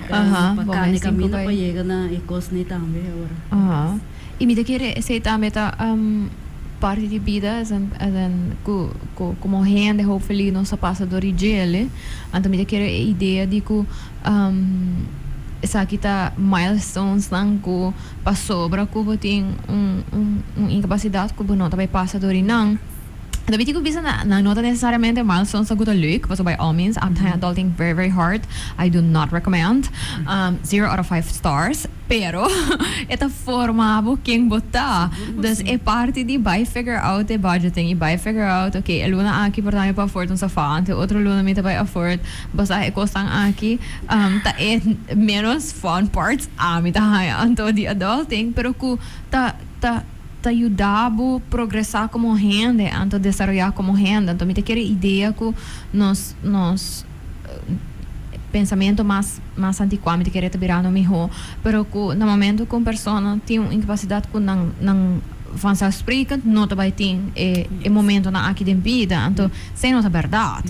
C: Aha,
D: Pa
C: bo
D: cana e
C: mes tin cu
D: caminda pa
C: bai.
D: yega na e cosnan tambe awor.
C: Aha. I mi ta kere esei tambe ta parti di bida as in as in ku ku komo hende hopefully nos a pasa dor di djele anto mi ta kere e idea di ku esaki ta milestones nan ku pasobra ku bo tin un un un inkapasidat ku bo no ta bai pasa dor di nan. Anto mi tin ku bisa nan no ta necesariamente milestones nan ku ta leuk pasobra by all means I'm adulting very very hard I do not recommend zero out of five stars. Pero e ta forma bo ken bo ta. Dus e parti di bai figure out e budgeting y bai figure out ok e luna aki por ta mi por afford un sofa anto e otro luna mi ta bai afford basa e cosnan aki ta e menos fun parts ami ta haya anto di adulting pero cu ta ta ta yuda bo progresa como hende anto desaroya como hende anto mi ta kere idea cu nos nos pensamiento mas mas anticuá mi ta kere ta birando mihó, pero cu na momento cu un persona tin un incapacidad cu nan nan vanzelfsprekend no ta bay tin e e momentonan aki den bida, anto esey no ta berdad,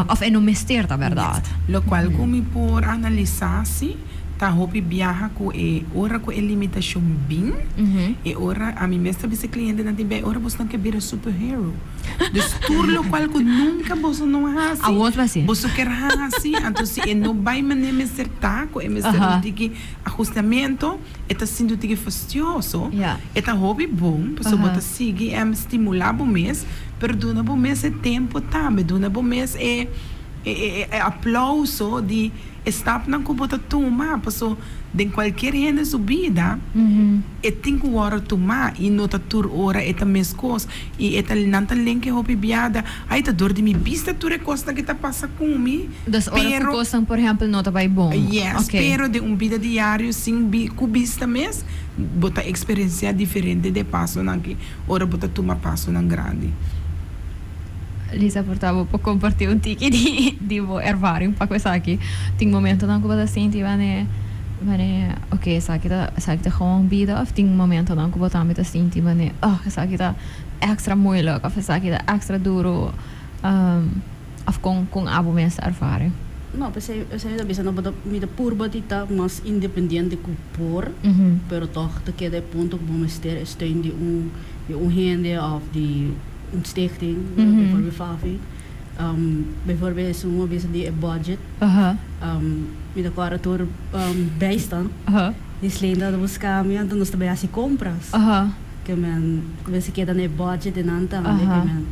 C: of e no mester ta berdad.
A: Locual cu mi por analisa si ta hopi biaha cu e ora cu e limitacion bin, e ora ami mes ta bisa e clientenan tin bay ora bosnan ke bira superhero. Dus tur lokual ku nunka boso no hasi,
C: Awor ta hasi.
A: boso ker hasi, anto si e no bai manera mester ta, ku e mester un tiki ahustamentu, e ta sinti un tiki fastioso, e ta hopi bon, pasobra bo ta sigui stimulá bo mes, pero duna bo mes e tempu tambe, duna bo mes e e aplauso di e stapnan ku bo ta tuma, paso den kualkier hende su bida e tin ku wòrdu tumá i no ta tur ora e ta meskos i e ta nan ta lenke hopi biada, ai ta dor di mi bista tur e kosnan ke ta pasa ku mi,
C: Dus ora ku
A: pero
C: kosnan por ehèmpel no ta bai bon,
A: Yes,
C: ok.
A: pero den un bida diario sin bi ku bista mes bo ta eksperensiá diferente de pasonan ki ora bo ta tuma pasonan grandi.
C: Lisa por ta bo por comparti un tiki di di bo ervaring pa cu esaki. Tin momentonan cu bo ta sinti wanneer wanneer ok esaki ta esaki ta gewoon bida of tin momentonan cu bo tambe ta sinti wanneer oh esaki ta extra moeilijk of esaki ta extra duro of con con abo mes ta ervaring.
D: No, p'esei esei mi ta bisa no bo ta mi ta purba di ta mas independiente cu por pero tog ta keda e punto cu bo mester e steun di un di un hende of di. Un stichting, bijvoorbeeld FAVI. Bijvoorbeeld esun a bisa di e budget. Mi ta kòrda tur bijstand. Gislene tabata buska mi anto nos ta bai hasi kompras. Ke men mester keda na e budget di nan tambe. Ke men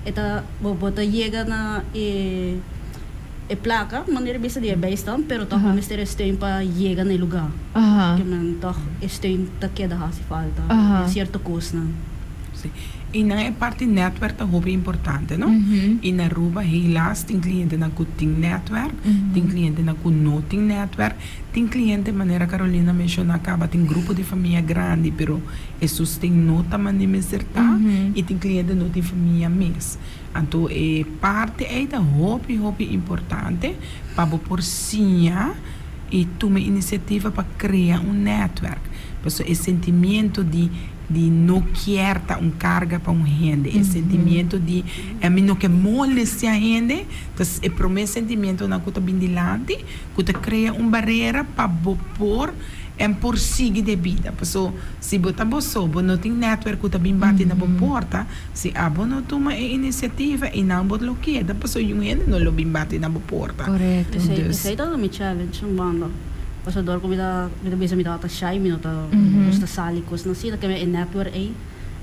D: e ta bo bo ta yega na e e plaka manera bisa di e bijstand pero tòg bo mester e steun pa yega na e lugá. Ke men tòg e steun ta keda hasi falta den sierto kosnan.
A: Sí. I nan e parti netwerk ta hopi importante, no? I na Aruba helaas tin clientenan cu tin netwerk, tin clientenan cu no tin netwerk, tin cliente manera Carolina menciona caba tin grupo di famia grandi pero e sosten no ta mane mester ta i tin cliente no tin famia mes. Anto e parti ei ta hopi hopi importante pa bo por siña i tuma iniciativa pa crea un netwerk. Pasobra e sentimiento di di no kier ta un carga pa un hende, e sentimiento di mi no ke molestia hende, ta e prome sentimientonan cu ta bin dilanti, cu ta crea un barera pa bo por en por sigui den bida. Paso si bo ta bo so, bo no tin netwerk cu ta bin bati na bo porta, si abo no tuma e iniciativa y nan bo lo keda, paso yun hende no lo bin bati na bo porta.
C: Correcto.
D: Esey ta mi challenge un banda. Pasobra dor ku mi ta mi ta bisa mi tabata shy mi no ta gusta sali kosnan asina keme e netwerk ei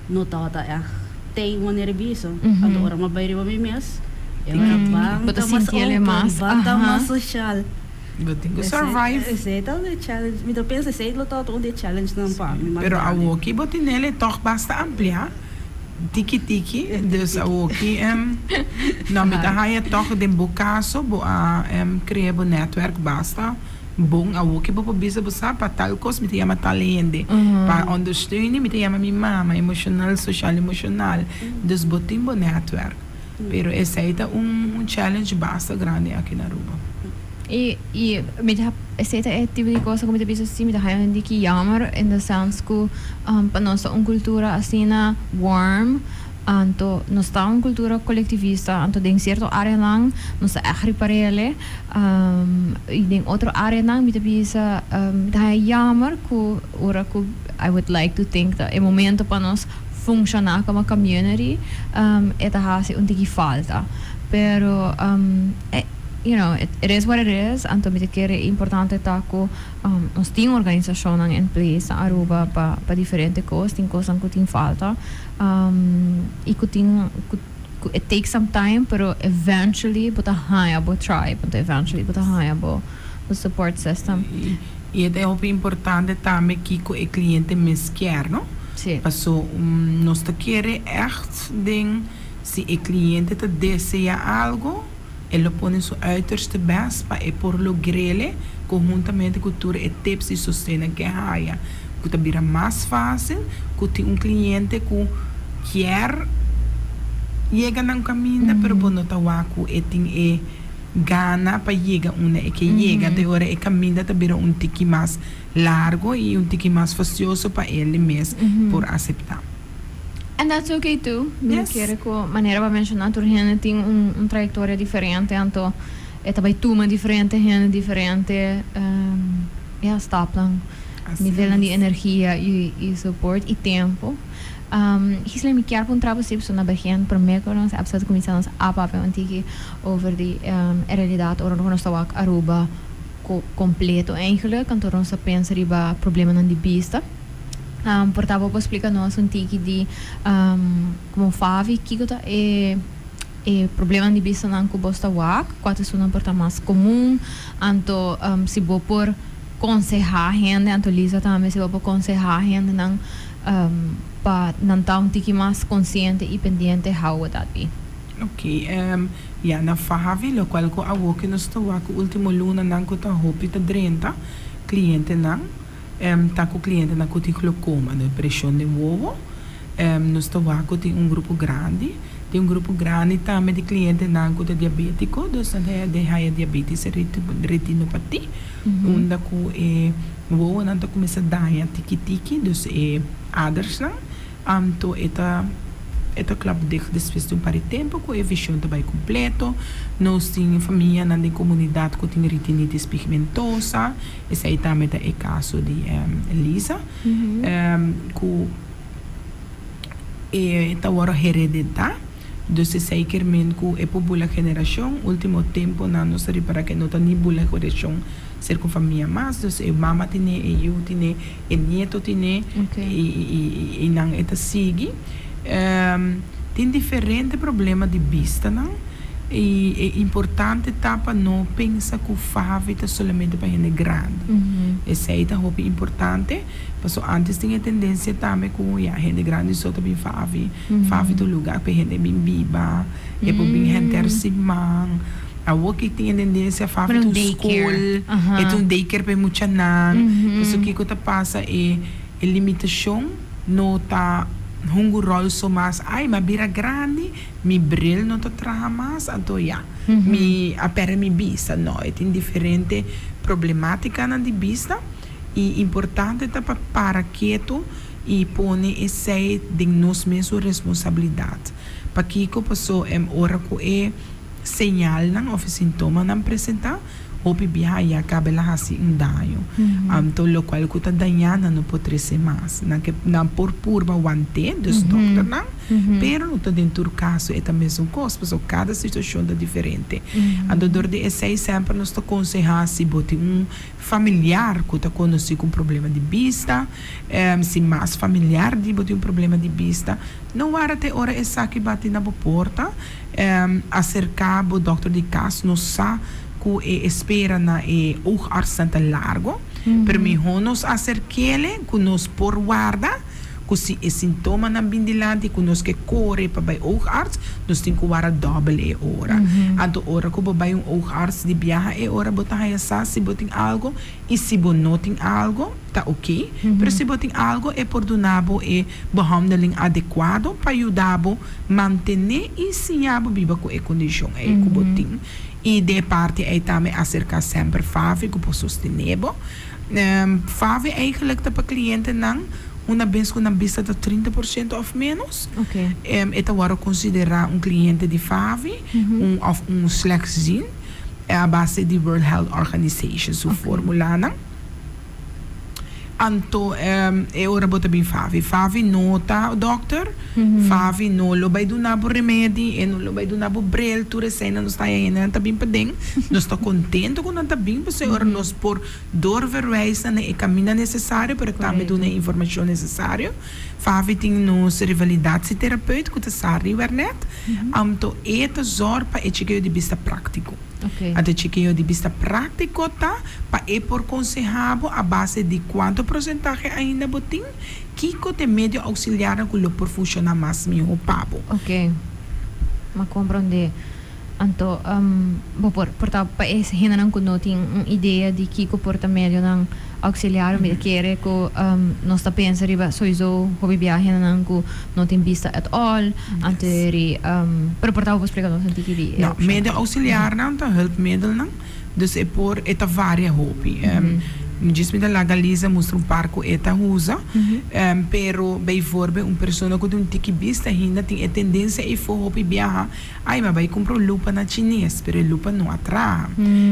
D: no tabata ègt tei wanneer e bisa. Anto ora mi a bai riba mi mes e ora ban
C: Bo ta
D: ta mas
C: sinti el
D: open,
C: mas,
D: ban ta
C: aha.
D: mas social.
A: Bo tin ku survive.
D: Esei ta un challenge, mi ta pensa esei lo tabata un di e challengenan pa mi mas
A: Pero
D: grandi.
A: awoki bo tinel e tòg basta amplia, tiki tiki, dus awoki no mi ta haya tòg den bo kaso bo a krea bo netwerk basta bon, awoki bo por bisa bo sa pa tal kos mi ta yama tal hende, pa ondersteuning mi ta yama mi mama, emoshonal, soshal emoshonal, dus bo tin bo netwerk, pero esei ta un challenge basta grandi aki na Aruba.
C: I i mi ta esei ta e tipo di cosa ku mi ta bisa si mi ta haña un diki jammer in the sense ku pa nos ta un kultura asina warm anto nos ta un kultura kolektivista anto den sierto areanan nos ta ègt riparele i den otro areanan mi ta bisa mi ta haña jammer ku ora ku I would like to think ta e momento pa nos funshoná komo community e ta hasi un tiki falta pero e you know, it it is what it is, anto mi ta kere importante ta ku nos tin organisashonnan in place na Aruba pa pa diferente kos, tin kosnan ku tin falta i ku tin ku ku it takes some time pero eventually bo ta haña bo tribe, anto eventually bo ta haña bo bo support system.
A: I e ta hopi importante tambe kiko e kliente mes kier, no?
C: Sí.
A: Paso nos ta kere ègt den si e kliente ta desea algo, E lo pone su uiterste best pa e por logr'ele konhuntamente ku tur e tips i sostennan ku e haya, ku ta bira mas fásil ku tin un kliente ku kier yega na un kaminda pero bo no ta wak ku e tin e gana pa yega unda e ke yega. Te ora e kaminda ta bira un tiki mas largo i un tiki mas fastioso pa el mes por aseptá.
C: And that's okay too. Mi no
A: Yes.
C: kere ku manera bo a menshoná tur hende tin un un trayektoria diferente anto e ta bai tuma diferente hende diferente ya stapnan,
A: Así
C: nivelnan di
A: mes.
C: energia i i support i tempu. Gisela mi kier puntra bo si pasobra na begin promé ku nos episode kuminsá nos a papia un tiki over di e realidat ora ku nos ta wak Aruba ko kompleto eigenlijk anto nos ta pensa riba problemanan di bista. Por ta bo por splika nos un tiki di komo Favi kiko ta e e problemanan di bistanan ku bos ta wak, kua ta esunnan por ta mas komun, anto si bo por konsehá hende, anto Lisa tambe si bo por konsehá hendenan pa nan ta un tiki mas konsiente i pendiente how would that be?
A: Ok, ya na Favi lokual ku awor ke nos ta wak ku ultimo lunanan ku ta hopi ta drenta klientenan. Ta ku klientenan ku tin glokoma, no preshon den wowo. Nos ta wak ku tin un grupo grandi. Tin un grupo grandi tambe di klientenan ku ta diabétiko, dus nan ta den haya diabetes retinopatí, unda ku e wowonan ta kuminsá daña tiki tiki, dus e adersnan. Anto e ta e ta klap dicht despues di un par di tempu ku e vishon ta bai kompleto. Nos tin famianan den komunidat ku tin retinitis pigmentosa, esei tambe ta e kaso di Lisa, ku E ta wòrdu heredetá, dus esei kier men ku e por bula generashon. Último temponan nos ta ripará ku e no ta ni bula generashon serka un famia mas, dus e mama tine, e yu tine, e nieto tine i nan e ta sigui. Tin diferente problema di bistanan i e importante ta pa no pensa ku Favi ta solamente pa hende grandi. Esei ta hopi importante. Paso antes tin e tendencia tambe cu ya hende grandi so ta bin Favi. Favi ta un lugar pa e hende bin biba, e por bin henter siman. Awor ki tin e tendencia Favi ta un school, e ta un daycare pa e muchanan. Paso kico ta pasa e e limitacion no ta hunga un rol so mas, ay mi a bira grandi, mi bril no ta traha mas, anto ya mi a perde mi bista. No, e tin diferente problematicanan di bista. I importante ta pa para ketu i pone esei den nos mesun responsabilidat. Pakiko? Paso ora ku e señalnan òf e sintomanan presentá, hopi biaha ya kaba el a hasi un daño. Anto lokual ku ta dañá nan no por trese mas. Nan ke nan por purba want'é, dus dòkternan, pero no ta den tur kaso e ta mesun kos, pasobra kada situashon ta diferente. Anto dor di esei semper nos ta konsehá si bo tin un Familiar ku ta konosí ku un problema di bista, Si mas familiar di bo tin un problema di bista, no wara te ora esaki bati na bo porta. Aserká bo dòkter di kas. Nos sa ku e espera na e oogartsnan ta largo, pero mihó nos aserk'ele ku nos por warda. Ku si e sintomanan bin dilanti ku nos ke kore pa bai oogarts, nos tin ku wara dòbel e ora. Anto ora ku bo bai un oogarts di biaha e ora bo ta haña sa si bo tin algo i si bo no tin algo ta oke, pero si bo tin algo e por duna bo e behandeling adekuado pa yuda bo mantené i siña bo biba ku e kondishon ei ku bo tin. I di e parti ei tambe aserká semper Favi ku por sostené bo. Favi eigenlijk ta pa clientenan una bes cu nan bista ta 30% of menos. E ta worde considera un cliente di Favi un of un slechtziend a base di World Health Organization su formulanan. Anto e ora bo ta bin Favi. Favi no ta dokter, Favi no lo bay duna bo remedi, e no lo bay duna bo bril, tur eseinan nos ta haya hendenan ta bin paden. Nos ta contento cu nan ta bin pasobra e ora nos por doorverwijs nan na e caminda necesario pero tambe duna e informacion necesario. Favi tin nos revalidatietherapeut cu ta Sardi Wernet. Anto e ta zorg pa e chekeo di bista practico. Anto e chekeo di bista practico ta pa e por conseha bo a base di cuanto porcentahe ainda bo tin, kico t'e medio auxiliarnan cu lo por funciona mas miho pa bo.
C: Ok, m'a comprende. Anto bo por por ta pa e hendenan cu no tin un idea di kico por ta medionan auxiliar, mi ta kere cu nos ta pensa riba soiso hopi biaha hendenan cu no tin bista at all, anto eri pero por ta bo por splica nos un tiki di e
A: No,
C: opcionnan.
A: medio auxiliarnan ta hulpmiddelnan, dus e por e ta varia hopi. Djis mi ta laga Lisa mustra un par cu e ta usa, pero bijvoorbeeld un persona cu tin un tiki bista ainda tin e tendencia eyfo hopi biaha. Ay, mi a bai kumpra un lupa na chines, pero e lupa no a traha.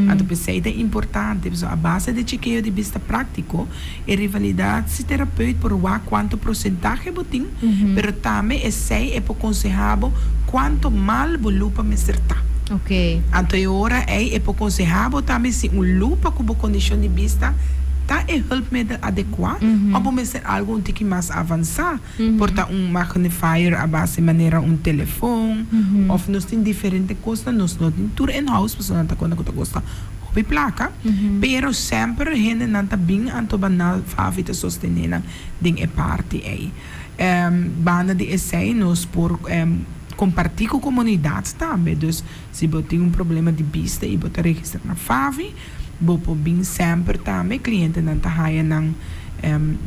A: Anto p'esei ta importante, pasobra a base di chekeo di bista práktiko, e revalidatie-terapeut por wak kuantu prosentahe bo tin, pero tambe esei e por konsehá bo kuantu mal bo lupa mester ta. Anto e ora ei e por konsehá bo tambe si un lupa ku bo kondishon di bista ta e hulpmiddel adekuá òf bo mester algu un tiki mas avansá. Por ta un magnifier a base manera un telefon of nos tin diferente cosnan, nos no tin tur in house pasobra nan ta conta cu ta costa hopi placa, pero semper hendenan ta bin anto banal Favi ta sostene nan den e parti ey. Banda di esey nos por comparti cu comunidad tambe, dus si bo tin un problema di bista y bo ta registra na Favi, Bo por bin semper tambe, clientenan ta haya nan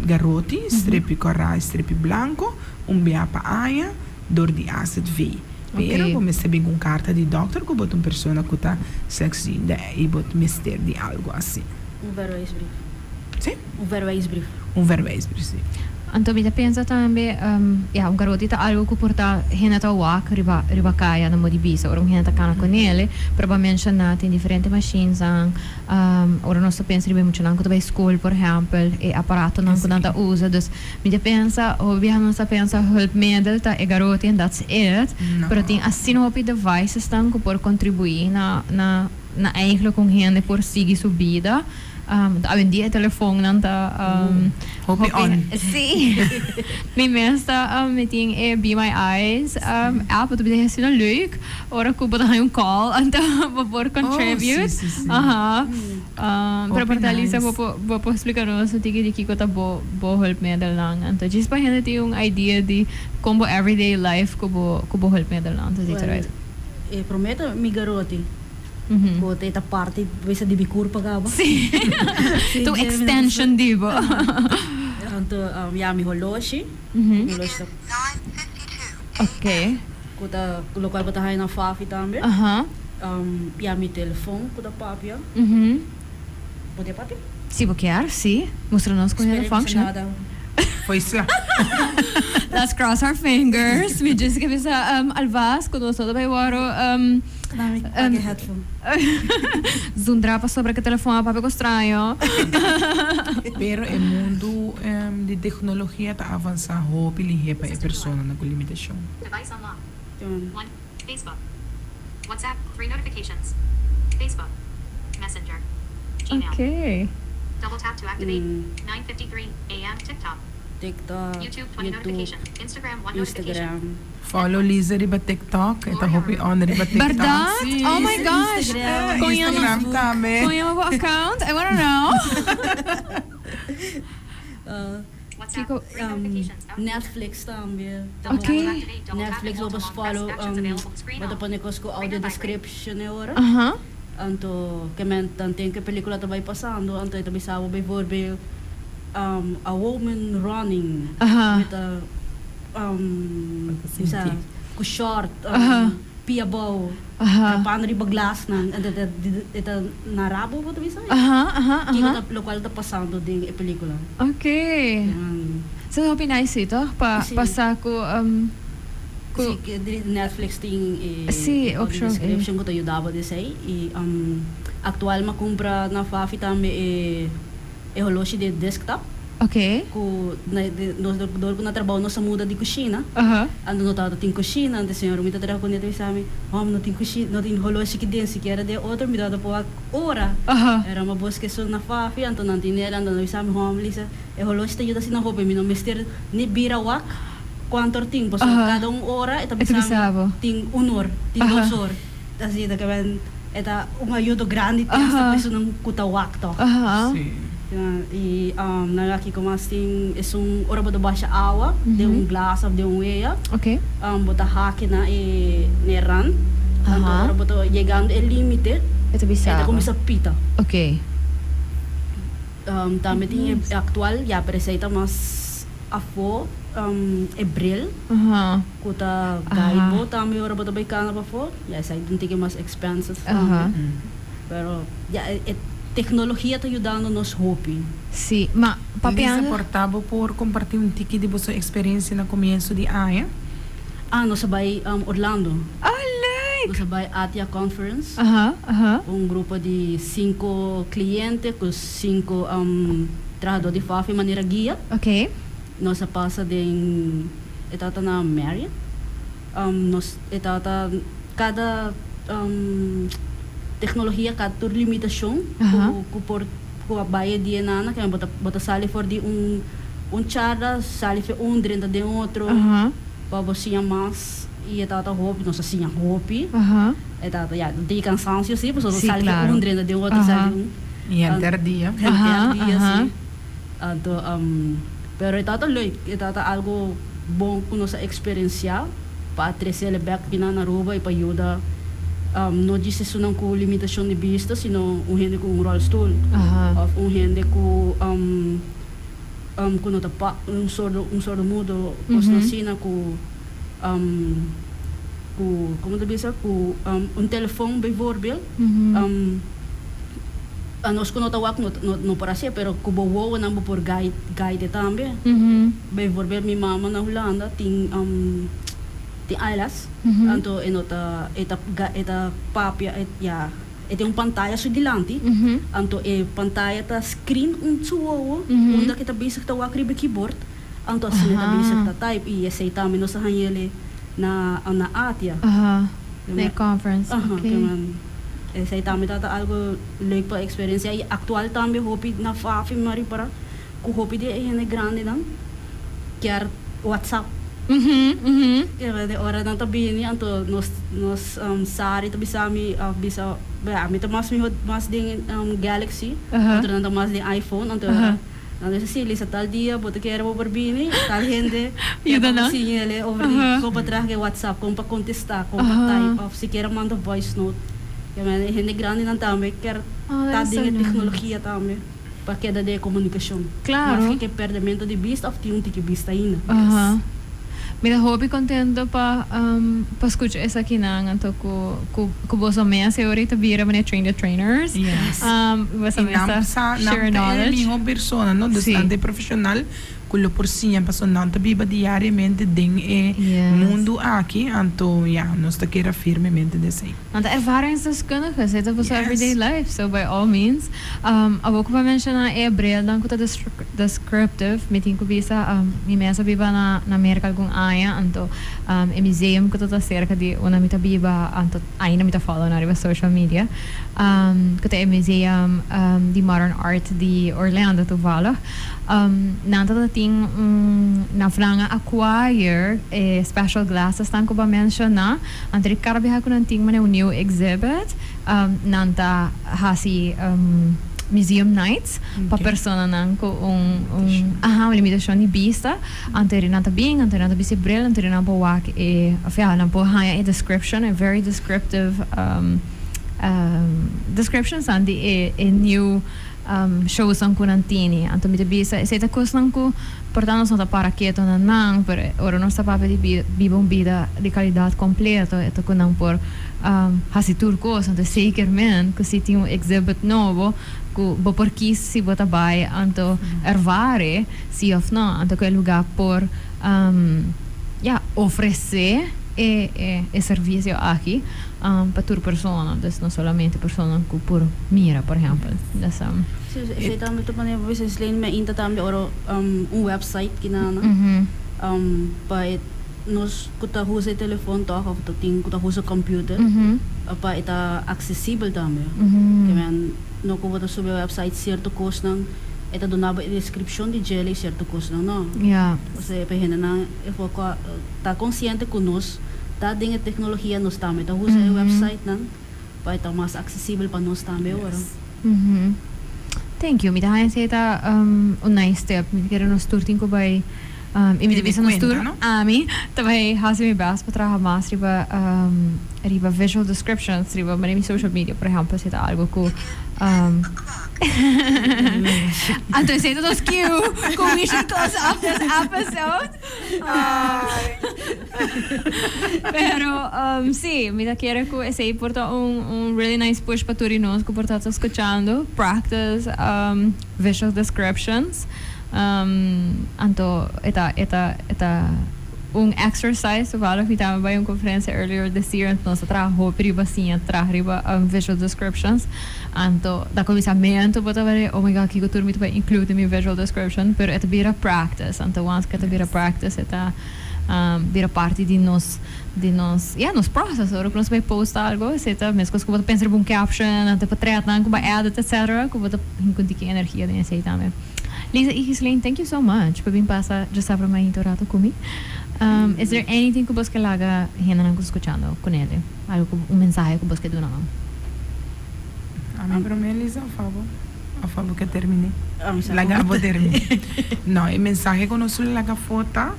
A: garoti, strepi cora y strepi blanco, un bia pa aña dor di AZV. Pero bo mester bin cu un carta di dokter cu bo ta un persona cu ta slechtziende y bo mester di algo asina.
D: Un verwijsbrief.
A: Si?
D: Un verwijsbrief.
A: Un verwijsbrief, si.
B: Anto mi ta pensa tambe, ya, un garoti ta algo ku por ta hende ta wak riba riba kaya na modi bisa ora un hende ta kana ku nele, pero bo a menshoná tin diferente mashinsnan, ora nos ta pensa riba e muchanan ku ta bai skol por ehèmpel, e aparatonan ku nan ta usa. Dus mi ta pensa hopi biaha nos ta pensa hulpmiddel ta e garoti and that's it, pero tin asina hopi devicesnan ku por kontribuí na na na eigenlijk un hende por sigui su bida. Awendia e telefonnan ta
A: Hopi on.
B: Sí. Mi mes ta mi tin e Be My Eyes app, bo ta bisa asina leuk ora ku bo ta haña un call anto bo por contribute.
A: Oh, sí, sí, sí.
B: Aha. Pero
A: Hopi
B: por ta Lisa
A: nice.
B: bo por bo por splika nos un tiki di kiko ta bo bo hulpmiddelnan anto djis pa hende tin un idea di kon bo everyday life ku bo ku bo hulpmiddelnan ta ziet
D: Well,
B: eruit.
D: e promé ta mi garoti. Ku ta e ta parti bisa di mi kurpa kaba.
B: Sí. Ta un extension di bo.
D: Anto ya mi holoshi. Mi holoshi ta.
B: Ok.
D: Ku ta lokual bo ta haña na Fafi tambe. Ya mi telefon ku ta papia. Bo ta papia?
B: Si bo kier, si. Mustra nos kon e ta function.
D: Spera mi bisa nada.
A: Foi sla.
B: Let's cross our fingers. Mi djis ke bisa alvast ku nos no ta bai wòrdu.
D: Dame paga e headphone.
B: Zundra pasobra ku e telefon a papia ku straño.
A: Pero e mundu di teknologia ta avansá hopi lihé pa e personanan ku limitashon.
B: Ok.
D: TikTok, YouTube, Instagram.
A: Follow Lisa riba TikTok, e ta hopi on riba TikTok.
B: Berdad?
A: Sí.
B: Oh my gosh!
D: Instagram,
B: Kon yama,
A: Instagram tambe.
B: kon yama bo account? I wanna know. Kiko?
D: Netflix tambe.
B: Ok.
D: Netflix bo por follow, bo ta pone kos ku audio description e ora.
B: Aha.
D: Anto ke men tan tin ke pelikula ta bai pasando, anto e ta bisa bo bijvoorbeeld a woman running with a bisa ku short pia abou trapando riba glasnan, anto e ta nara bo bo ta bisa kiko ta lokual ta pasando den e pelikula.
B: Ok. Sa ta hopi nice si toch pa sa ku.
D: Sí, Netflix tin e audio description ku ta yuda bo den esei. I aktual mi a kumpra na Fafi tambe e holoshi di desktop. Ku nos dor ku na trabou nos a muda di kushina. Anto no tabata tin kushina, anto e señor ku mi ta traha kuné ta bisa mi, Hòm, no tin kushina, no tin holoshi ki den sikiera den otro, mi tabata por wak ora. Pero mi a buska esun na Fafi, anto nan tin el, anto nan a bisa mi, Hòm, Lisa, e holoshi ta yuda asina hopi, mi no mester ni bira wak. Cuanto or tin? Pasobra cada un ora e ta bisa mi tin un or, tin dos or. Asina ta kiben e ta un ayudo grandi te hasta pa esunnan cu ta wak toch. Y nan aki como as tin esun ora bo ta basha awa den un glas of den un wea, bo ta haki na e na e rand, anto ora bo ta yegando e limite e ta cuminsa pita. Tambe tin e actual, ya pero esey ta mas. Afó e bril ku ta guide bo tambe ora bo ta bai kana pafó. Ya esei ta un tiki mas expensive tambe. Pero ya e teknologia ta yudando nos hopi.
B: Sí, ma
A: Lisa,
B: papiando.
A: por ta bo por kompartí un tiki di boso eksperensia na komienso di aña?
D: Ah, nos a bai Orlando.
B: Ah, leuk!
D: Nos a bai ATIA Conference. Un grupo di sinku kliente ku sinku trahadó di Fafi manera guia. Nos a pasa den e tabata na Marriott. Nos e tabata kada teknologia kada tur limitashon ku por ku a bai e dia nana ke bo ta bo ta sali for di un un charla sali for un drenta den otro pa bo siña mas i e tabata hopi nos a siña hopi e tabata ya tin kansansio si pasobra bo sali for un drenta den otro sali un.
A: I henter dia.
D: Henter dia si. Anto pero e tabata leuk e tabata algo bon ku nos a eksperensiá pa a tresele bèk kinan na Aruba i pa yuda no djis esunnan ku limitashon di bista sino un hende ku un ròlstul òf un hende ku ku no ta pa un sordo un sordomudo kosnan asina ku ku komo ta bisa ku un telefòn bijvoorbeeld. Anos ku no ta wak no por hasié, pero ku bo wowonan bo por guide guide tambe. Bijvoorbeeld mi mama na Hulanda tin tin ALS, anto e no ta e ta e ta papia e ya e tin un pantaya su dilanti, anto e pantaya ta screen un su wowo unda ku e ta bezig ta wak riba e keyboard, anto asina e ta bezig ta type i esei tambe nos a hañ'el na na Atia.
C: Na e conference, ok.
D: Esei tambe ta algo leuk pa experiencia y actual tambe hopi na Fafi mi a ripara cu hopi di e hende grandinan kier WhatsApp. De ora nan ta bini anto nos nos Sari ta bisa mi of bisa ami ta mas miho mas den Galaxy otronan ta mas den iPhone anto Nan bisa, Sí, Lisa, tal dia bo ta kere bo por bini, tal hende ke
C: Yuda
D: pa
C: nan.
D: siña el'e over di kon pa traha ke WhatsApp, kon pa kontestá, kon pa type òf sikiera manda voice note. Ya men, e hende grandinan tambe kier
C: Oh,
D: ta
C: that is so
D: den e
C: nice.
D: teknologia tambe pa keda den e komunikashon.
C: Claro.
D: Maske ke pèrdemento di bista òf tin un tiki bista ainda.
C: Aha. Mi ta hopi contento pa pa scucha esakinan anto cu cu cu boso mes e ora ta bira manera train the trainers.
A: Yes.
C: Boso
A: Y
C: mes
A: nan
C: ta
A: sa nan
C: share
A: ta e
C: knowledge.
A: miho persona no dus
C: Sí.
A: nan ta e profesional cu lo por siña pasobra nan ta biba diariamente den e
C: Yes.
A: mundo aki anto ya nos ta kere firmemente den esey.
C: Nan ta ervaringsdeskundigen, esey ta boso
A: Yes.
C: everyday life, so by all means. Awor cu bo a menciona e brilnan cu ta descriptive, mi tin cu bisa, mi mes a biba na na Merca algun aña, anto e museum cu ta ta cerca di unda mi ta biba, anto ainda mi ta follow nan riba social media, cu ta e museum di modern art di Orlando toevallig. Nan ta ta tin un, nan nan a acquire e special glasses nan cu bo a menciona, Anto di kada biaha ku nan tin manera un new exhibit, nan ta hasi museum nights pa personanan ku un un aha un limitashon di bista. Anto eri nan ta bin, anto nan ta bisti bril, anto nan por wak e òf ya nan por haña e description, e very descriptive descriptions nan di e e new showsnan ku nan tini. Anto mi ta bisa esei ta kosnan ku por ta nos no ta para keto na nan, pero ora nos ta papia di biba un bida di kalidat kompleto e ta ku nan por hasi tur kos. Anto zeker men ku si tin un exhibit nobo ku bo por kis si bo ta bai anto ervare si òf no. Anto ku e lugá por ya ofresé e e servisio aki. Pa tur persona, dus no solamente personan ku por mira, por ehèmpel. Dus.
D: Sí, esei tambe ta pone business lane mi a inta tambe ora un website kinana pa e nos ku ta usa e telefon tòg òf ta tin ku ta usa computer pa e ta aksesibel tambe. Ke men no ku bo ta subi e website sierto kosnan e ta duna bo e deskripshon di djele i sierto kosnan no. Osea pa e hendenan e for ta konsiente ku nos Ta den e tecnologia nos tambe ta usa e websitenan pa e ta mas accesibel pa nos tambe ora.
C: Thank you. Mi ta haña esei ta un nice tip. Mi ta kere nos tur tin ku bai i mi ta bisa nos tur ami ta bai hasi mi best pa traha mas riba riba visual descriptions riba manera mi social media por ehempel si ta algo ku Anto esei ta nos cue ku we should close up this episode. Pero sí, mi ta kere ku esei por ta un un really nice push pa tur di nos ku por ta ta skuchando. Practice visual descriptions. Anto e ta e ta e ta un exercise. Toevallig mi tambe bai un conferencia earlier this year anto nos a traha hopi riba siña traha riba visual descriptions. Anto ta kuminsamentu bo ta were, oh my God, kiko tur mi ta bai include den mi visual description? Pero e ta bira practice. Anto once ku e ta bira practice e ta bira parti di nos, di nos, ya, nos process. Ora ku nos bai post algo esei ta meskos ku bo ta pensa riba un caption, anto potretnan ku bo a edit etcetera, ku bo ta hinka un tiki energia den esei tambe. Lisa i Ghislaine, thank you so much pa bin pasa djasabra mainta un rato ku mi. Is there anything ku bos ke laga hendenan ku ta skuchando kunele? Algo ku, un mensahe ku bos ke duna nan?
A: Ami promé Lisa of abo? Of abo ke terminé? Laga abo terminé. No, e mensahe ku nos lo laga afó ta,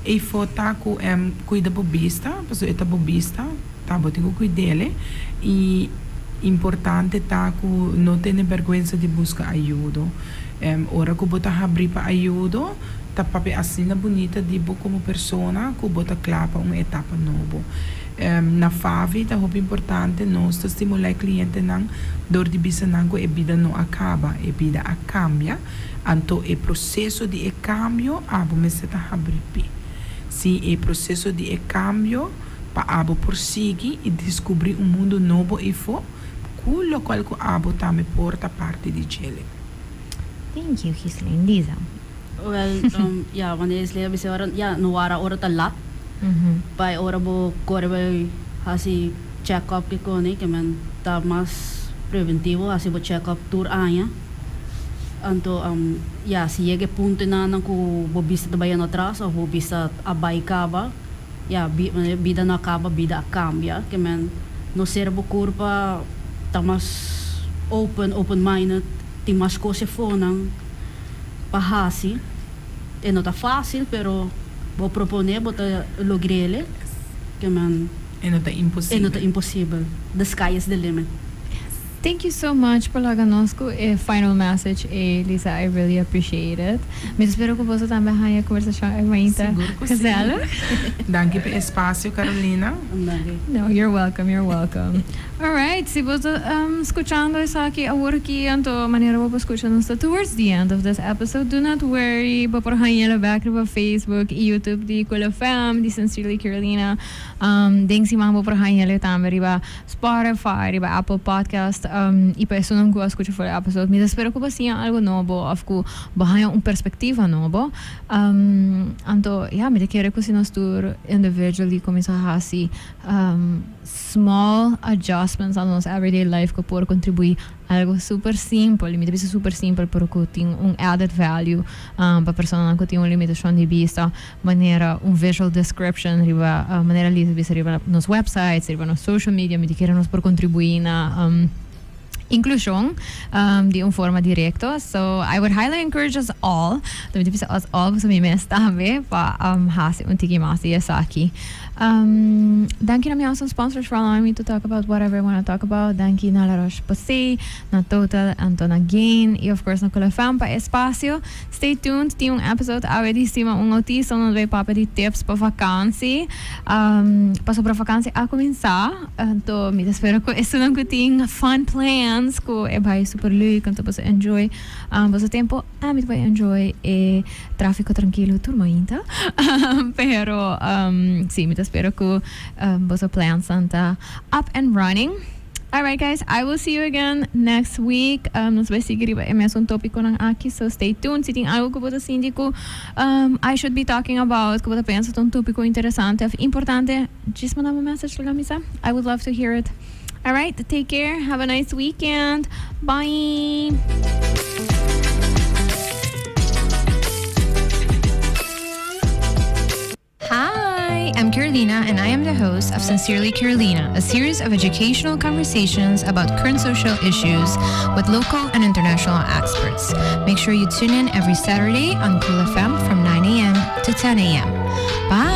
A: eifó ta ku kuida bo bista, pasobra e ta bo bista, ta bo tin ku kuid'el. I importante ta ku no tene bèrgwensa di buska ayudo. Ora ku bo ta habrí pa ayudo, ta papia asina bunita di bo komo persona ku bo ta kla pa un etapa nobo. Na FAVI ta hopi importante nos ta stimulá e klientenan dor di bisa nan ku e bida no a kaba, e bida a kambia, anto e proseso di e kambio abo mester ta habri p'e. Si e proseso di e kambio pa abo por sigui i diskubrí un mundu nobo eifó ku lokual ku abo tambe por ta parti di djele.
B: Thank you, Ghislaine. Lisa.
D: Wel, ya, wanneer Ghislaine a bisa ora, ya, no wara ora ta lat. Pa e ora bo kore bai hasi check up ke kone, ke men ta mas preventivo, hasi bo check up tur aña. Anto, ya, si yega e punto enanan ku bo bista ta bayendo atras of bo bista a bai kaba, ya, bida no a kaba, bida a kambia. Ke men no sera bo kurpa, ta mas open, open minded, tin mas kos e fonan pa hasi. E no ta fásil, pero bo proponé bo ta logr'el. Ke men
A: E no ta
D: e no ta
A: imposibel.
D: imposibel. The sky is the limit.
C: Thank you so much pa laga nos ku e final message ei, Lisa. I really appreciate it. Mi ta spera ku boso tambe haña e kombersashon ei mainta
A: Sigur ku sí.
C: gezellig.
A: Danki pa e espasio, Carolina.
D: Danki.
C: No, you're welcome, you're welcome. Alright, si bo ta skuchando esaki awor aki, anto manera bo por skucha nos ta towards the end of this episode. Do not worry, bo por hañ'el bek riba Facebook i YouTube di Cool FM, di Sincerely Carolina. Den siman bo por hañ'el tambe riba Spotify, riba Apple Podcast, i pa esunnan ku a skucha for e episode, mi ta spera ku bo siña algu nobo òf ku bo haña un perspektiva nobo. Anto, ya, mi ta kere ku si nos tur individually kuminsá hasi small adjustments na nos everyday life ku por kontribuí algu super simpel, i mi ta bisa super simpel pero ku tin un added value pa personanan ku tin un limitashon di bista. Manera un visual description riba manera Lisa bisa riba nos websites, riba nos social media, mi ta kere nos por contribui na inclusion di un forma directo. So I would highly encourage us all, mi ta bisa us all pasobra mi mes tambe, pa haci un tiki mas di esaki. Danki na mi awesome sponsors for allowing me to talk about whatever I wanna talk about. Danki na La Roche Posay, na Total, anto na Gain y of course na Cool FM pa e espacio. Stay tuned, tin un episode awe di Stima un Autista nos bay papia di tips pa vakantie. Pasobra vakantie a cuminsa, anto mi ta spera cu esunnan cu tin fun plans cu e bay super leuk, anto boso enjoy boso tempo. Ami ta bay enjoy e trafico trankilo tur mainta. Pero si, mi ta spera cu boso plansnan ta up and running. Alright guys, I will see you again next week. Nos bai sigui riba e mesun topiconan aki, so stay tuned. Si tin algo cu bo ta sinti cu I should be talking about, cu bo ta pensa ta un topico interesante of importante, just manda mi un message laga mi sa. I would love to hear it. Alright, take care, have a nice weekend. Bye!
B: Hi, I'm Carolina, and I am the host of Sincerely Carolina, a series of educational conversations about current social issues with local and international experts. Make sure you tune in every Saturday on Cool FM from 9 a.m. to 10 a.m. Bye!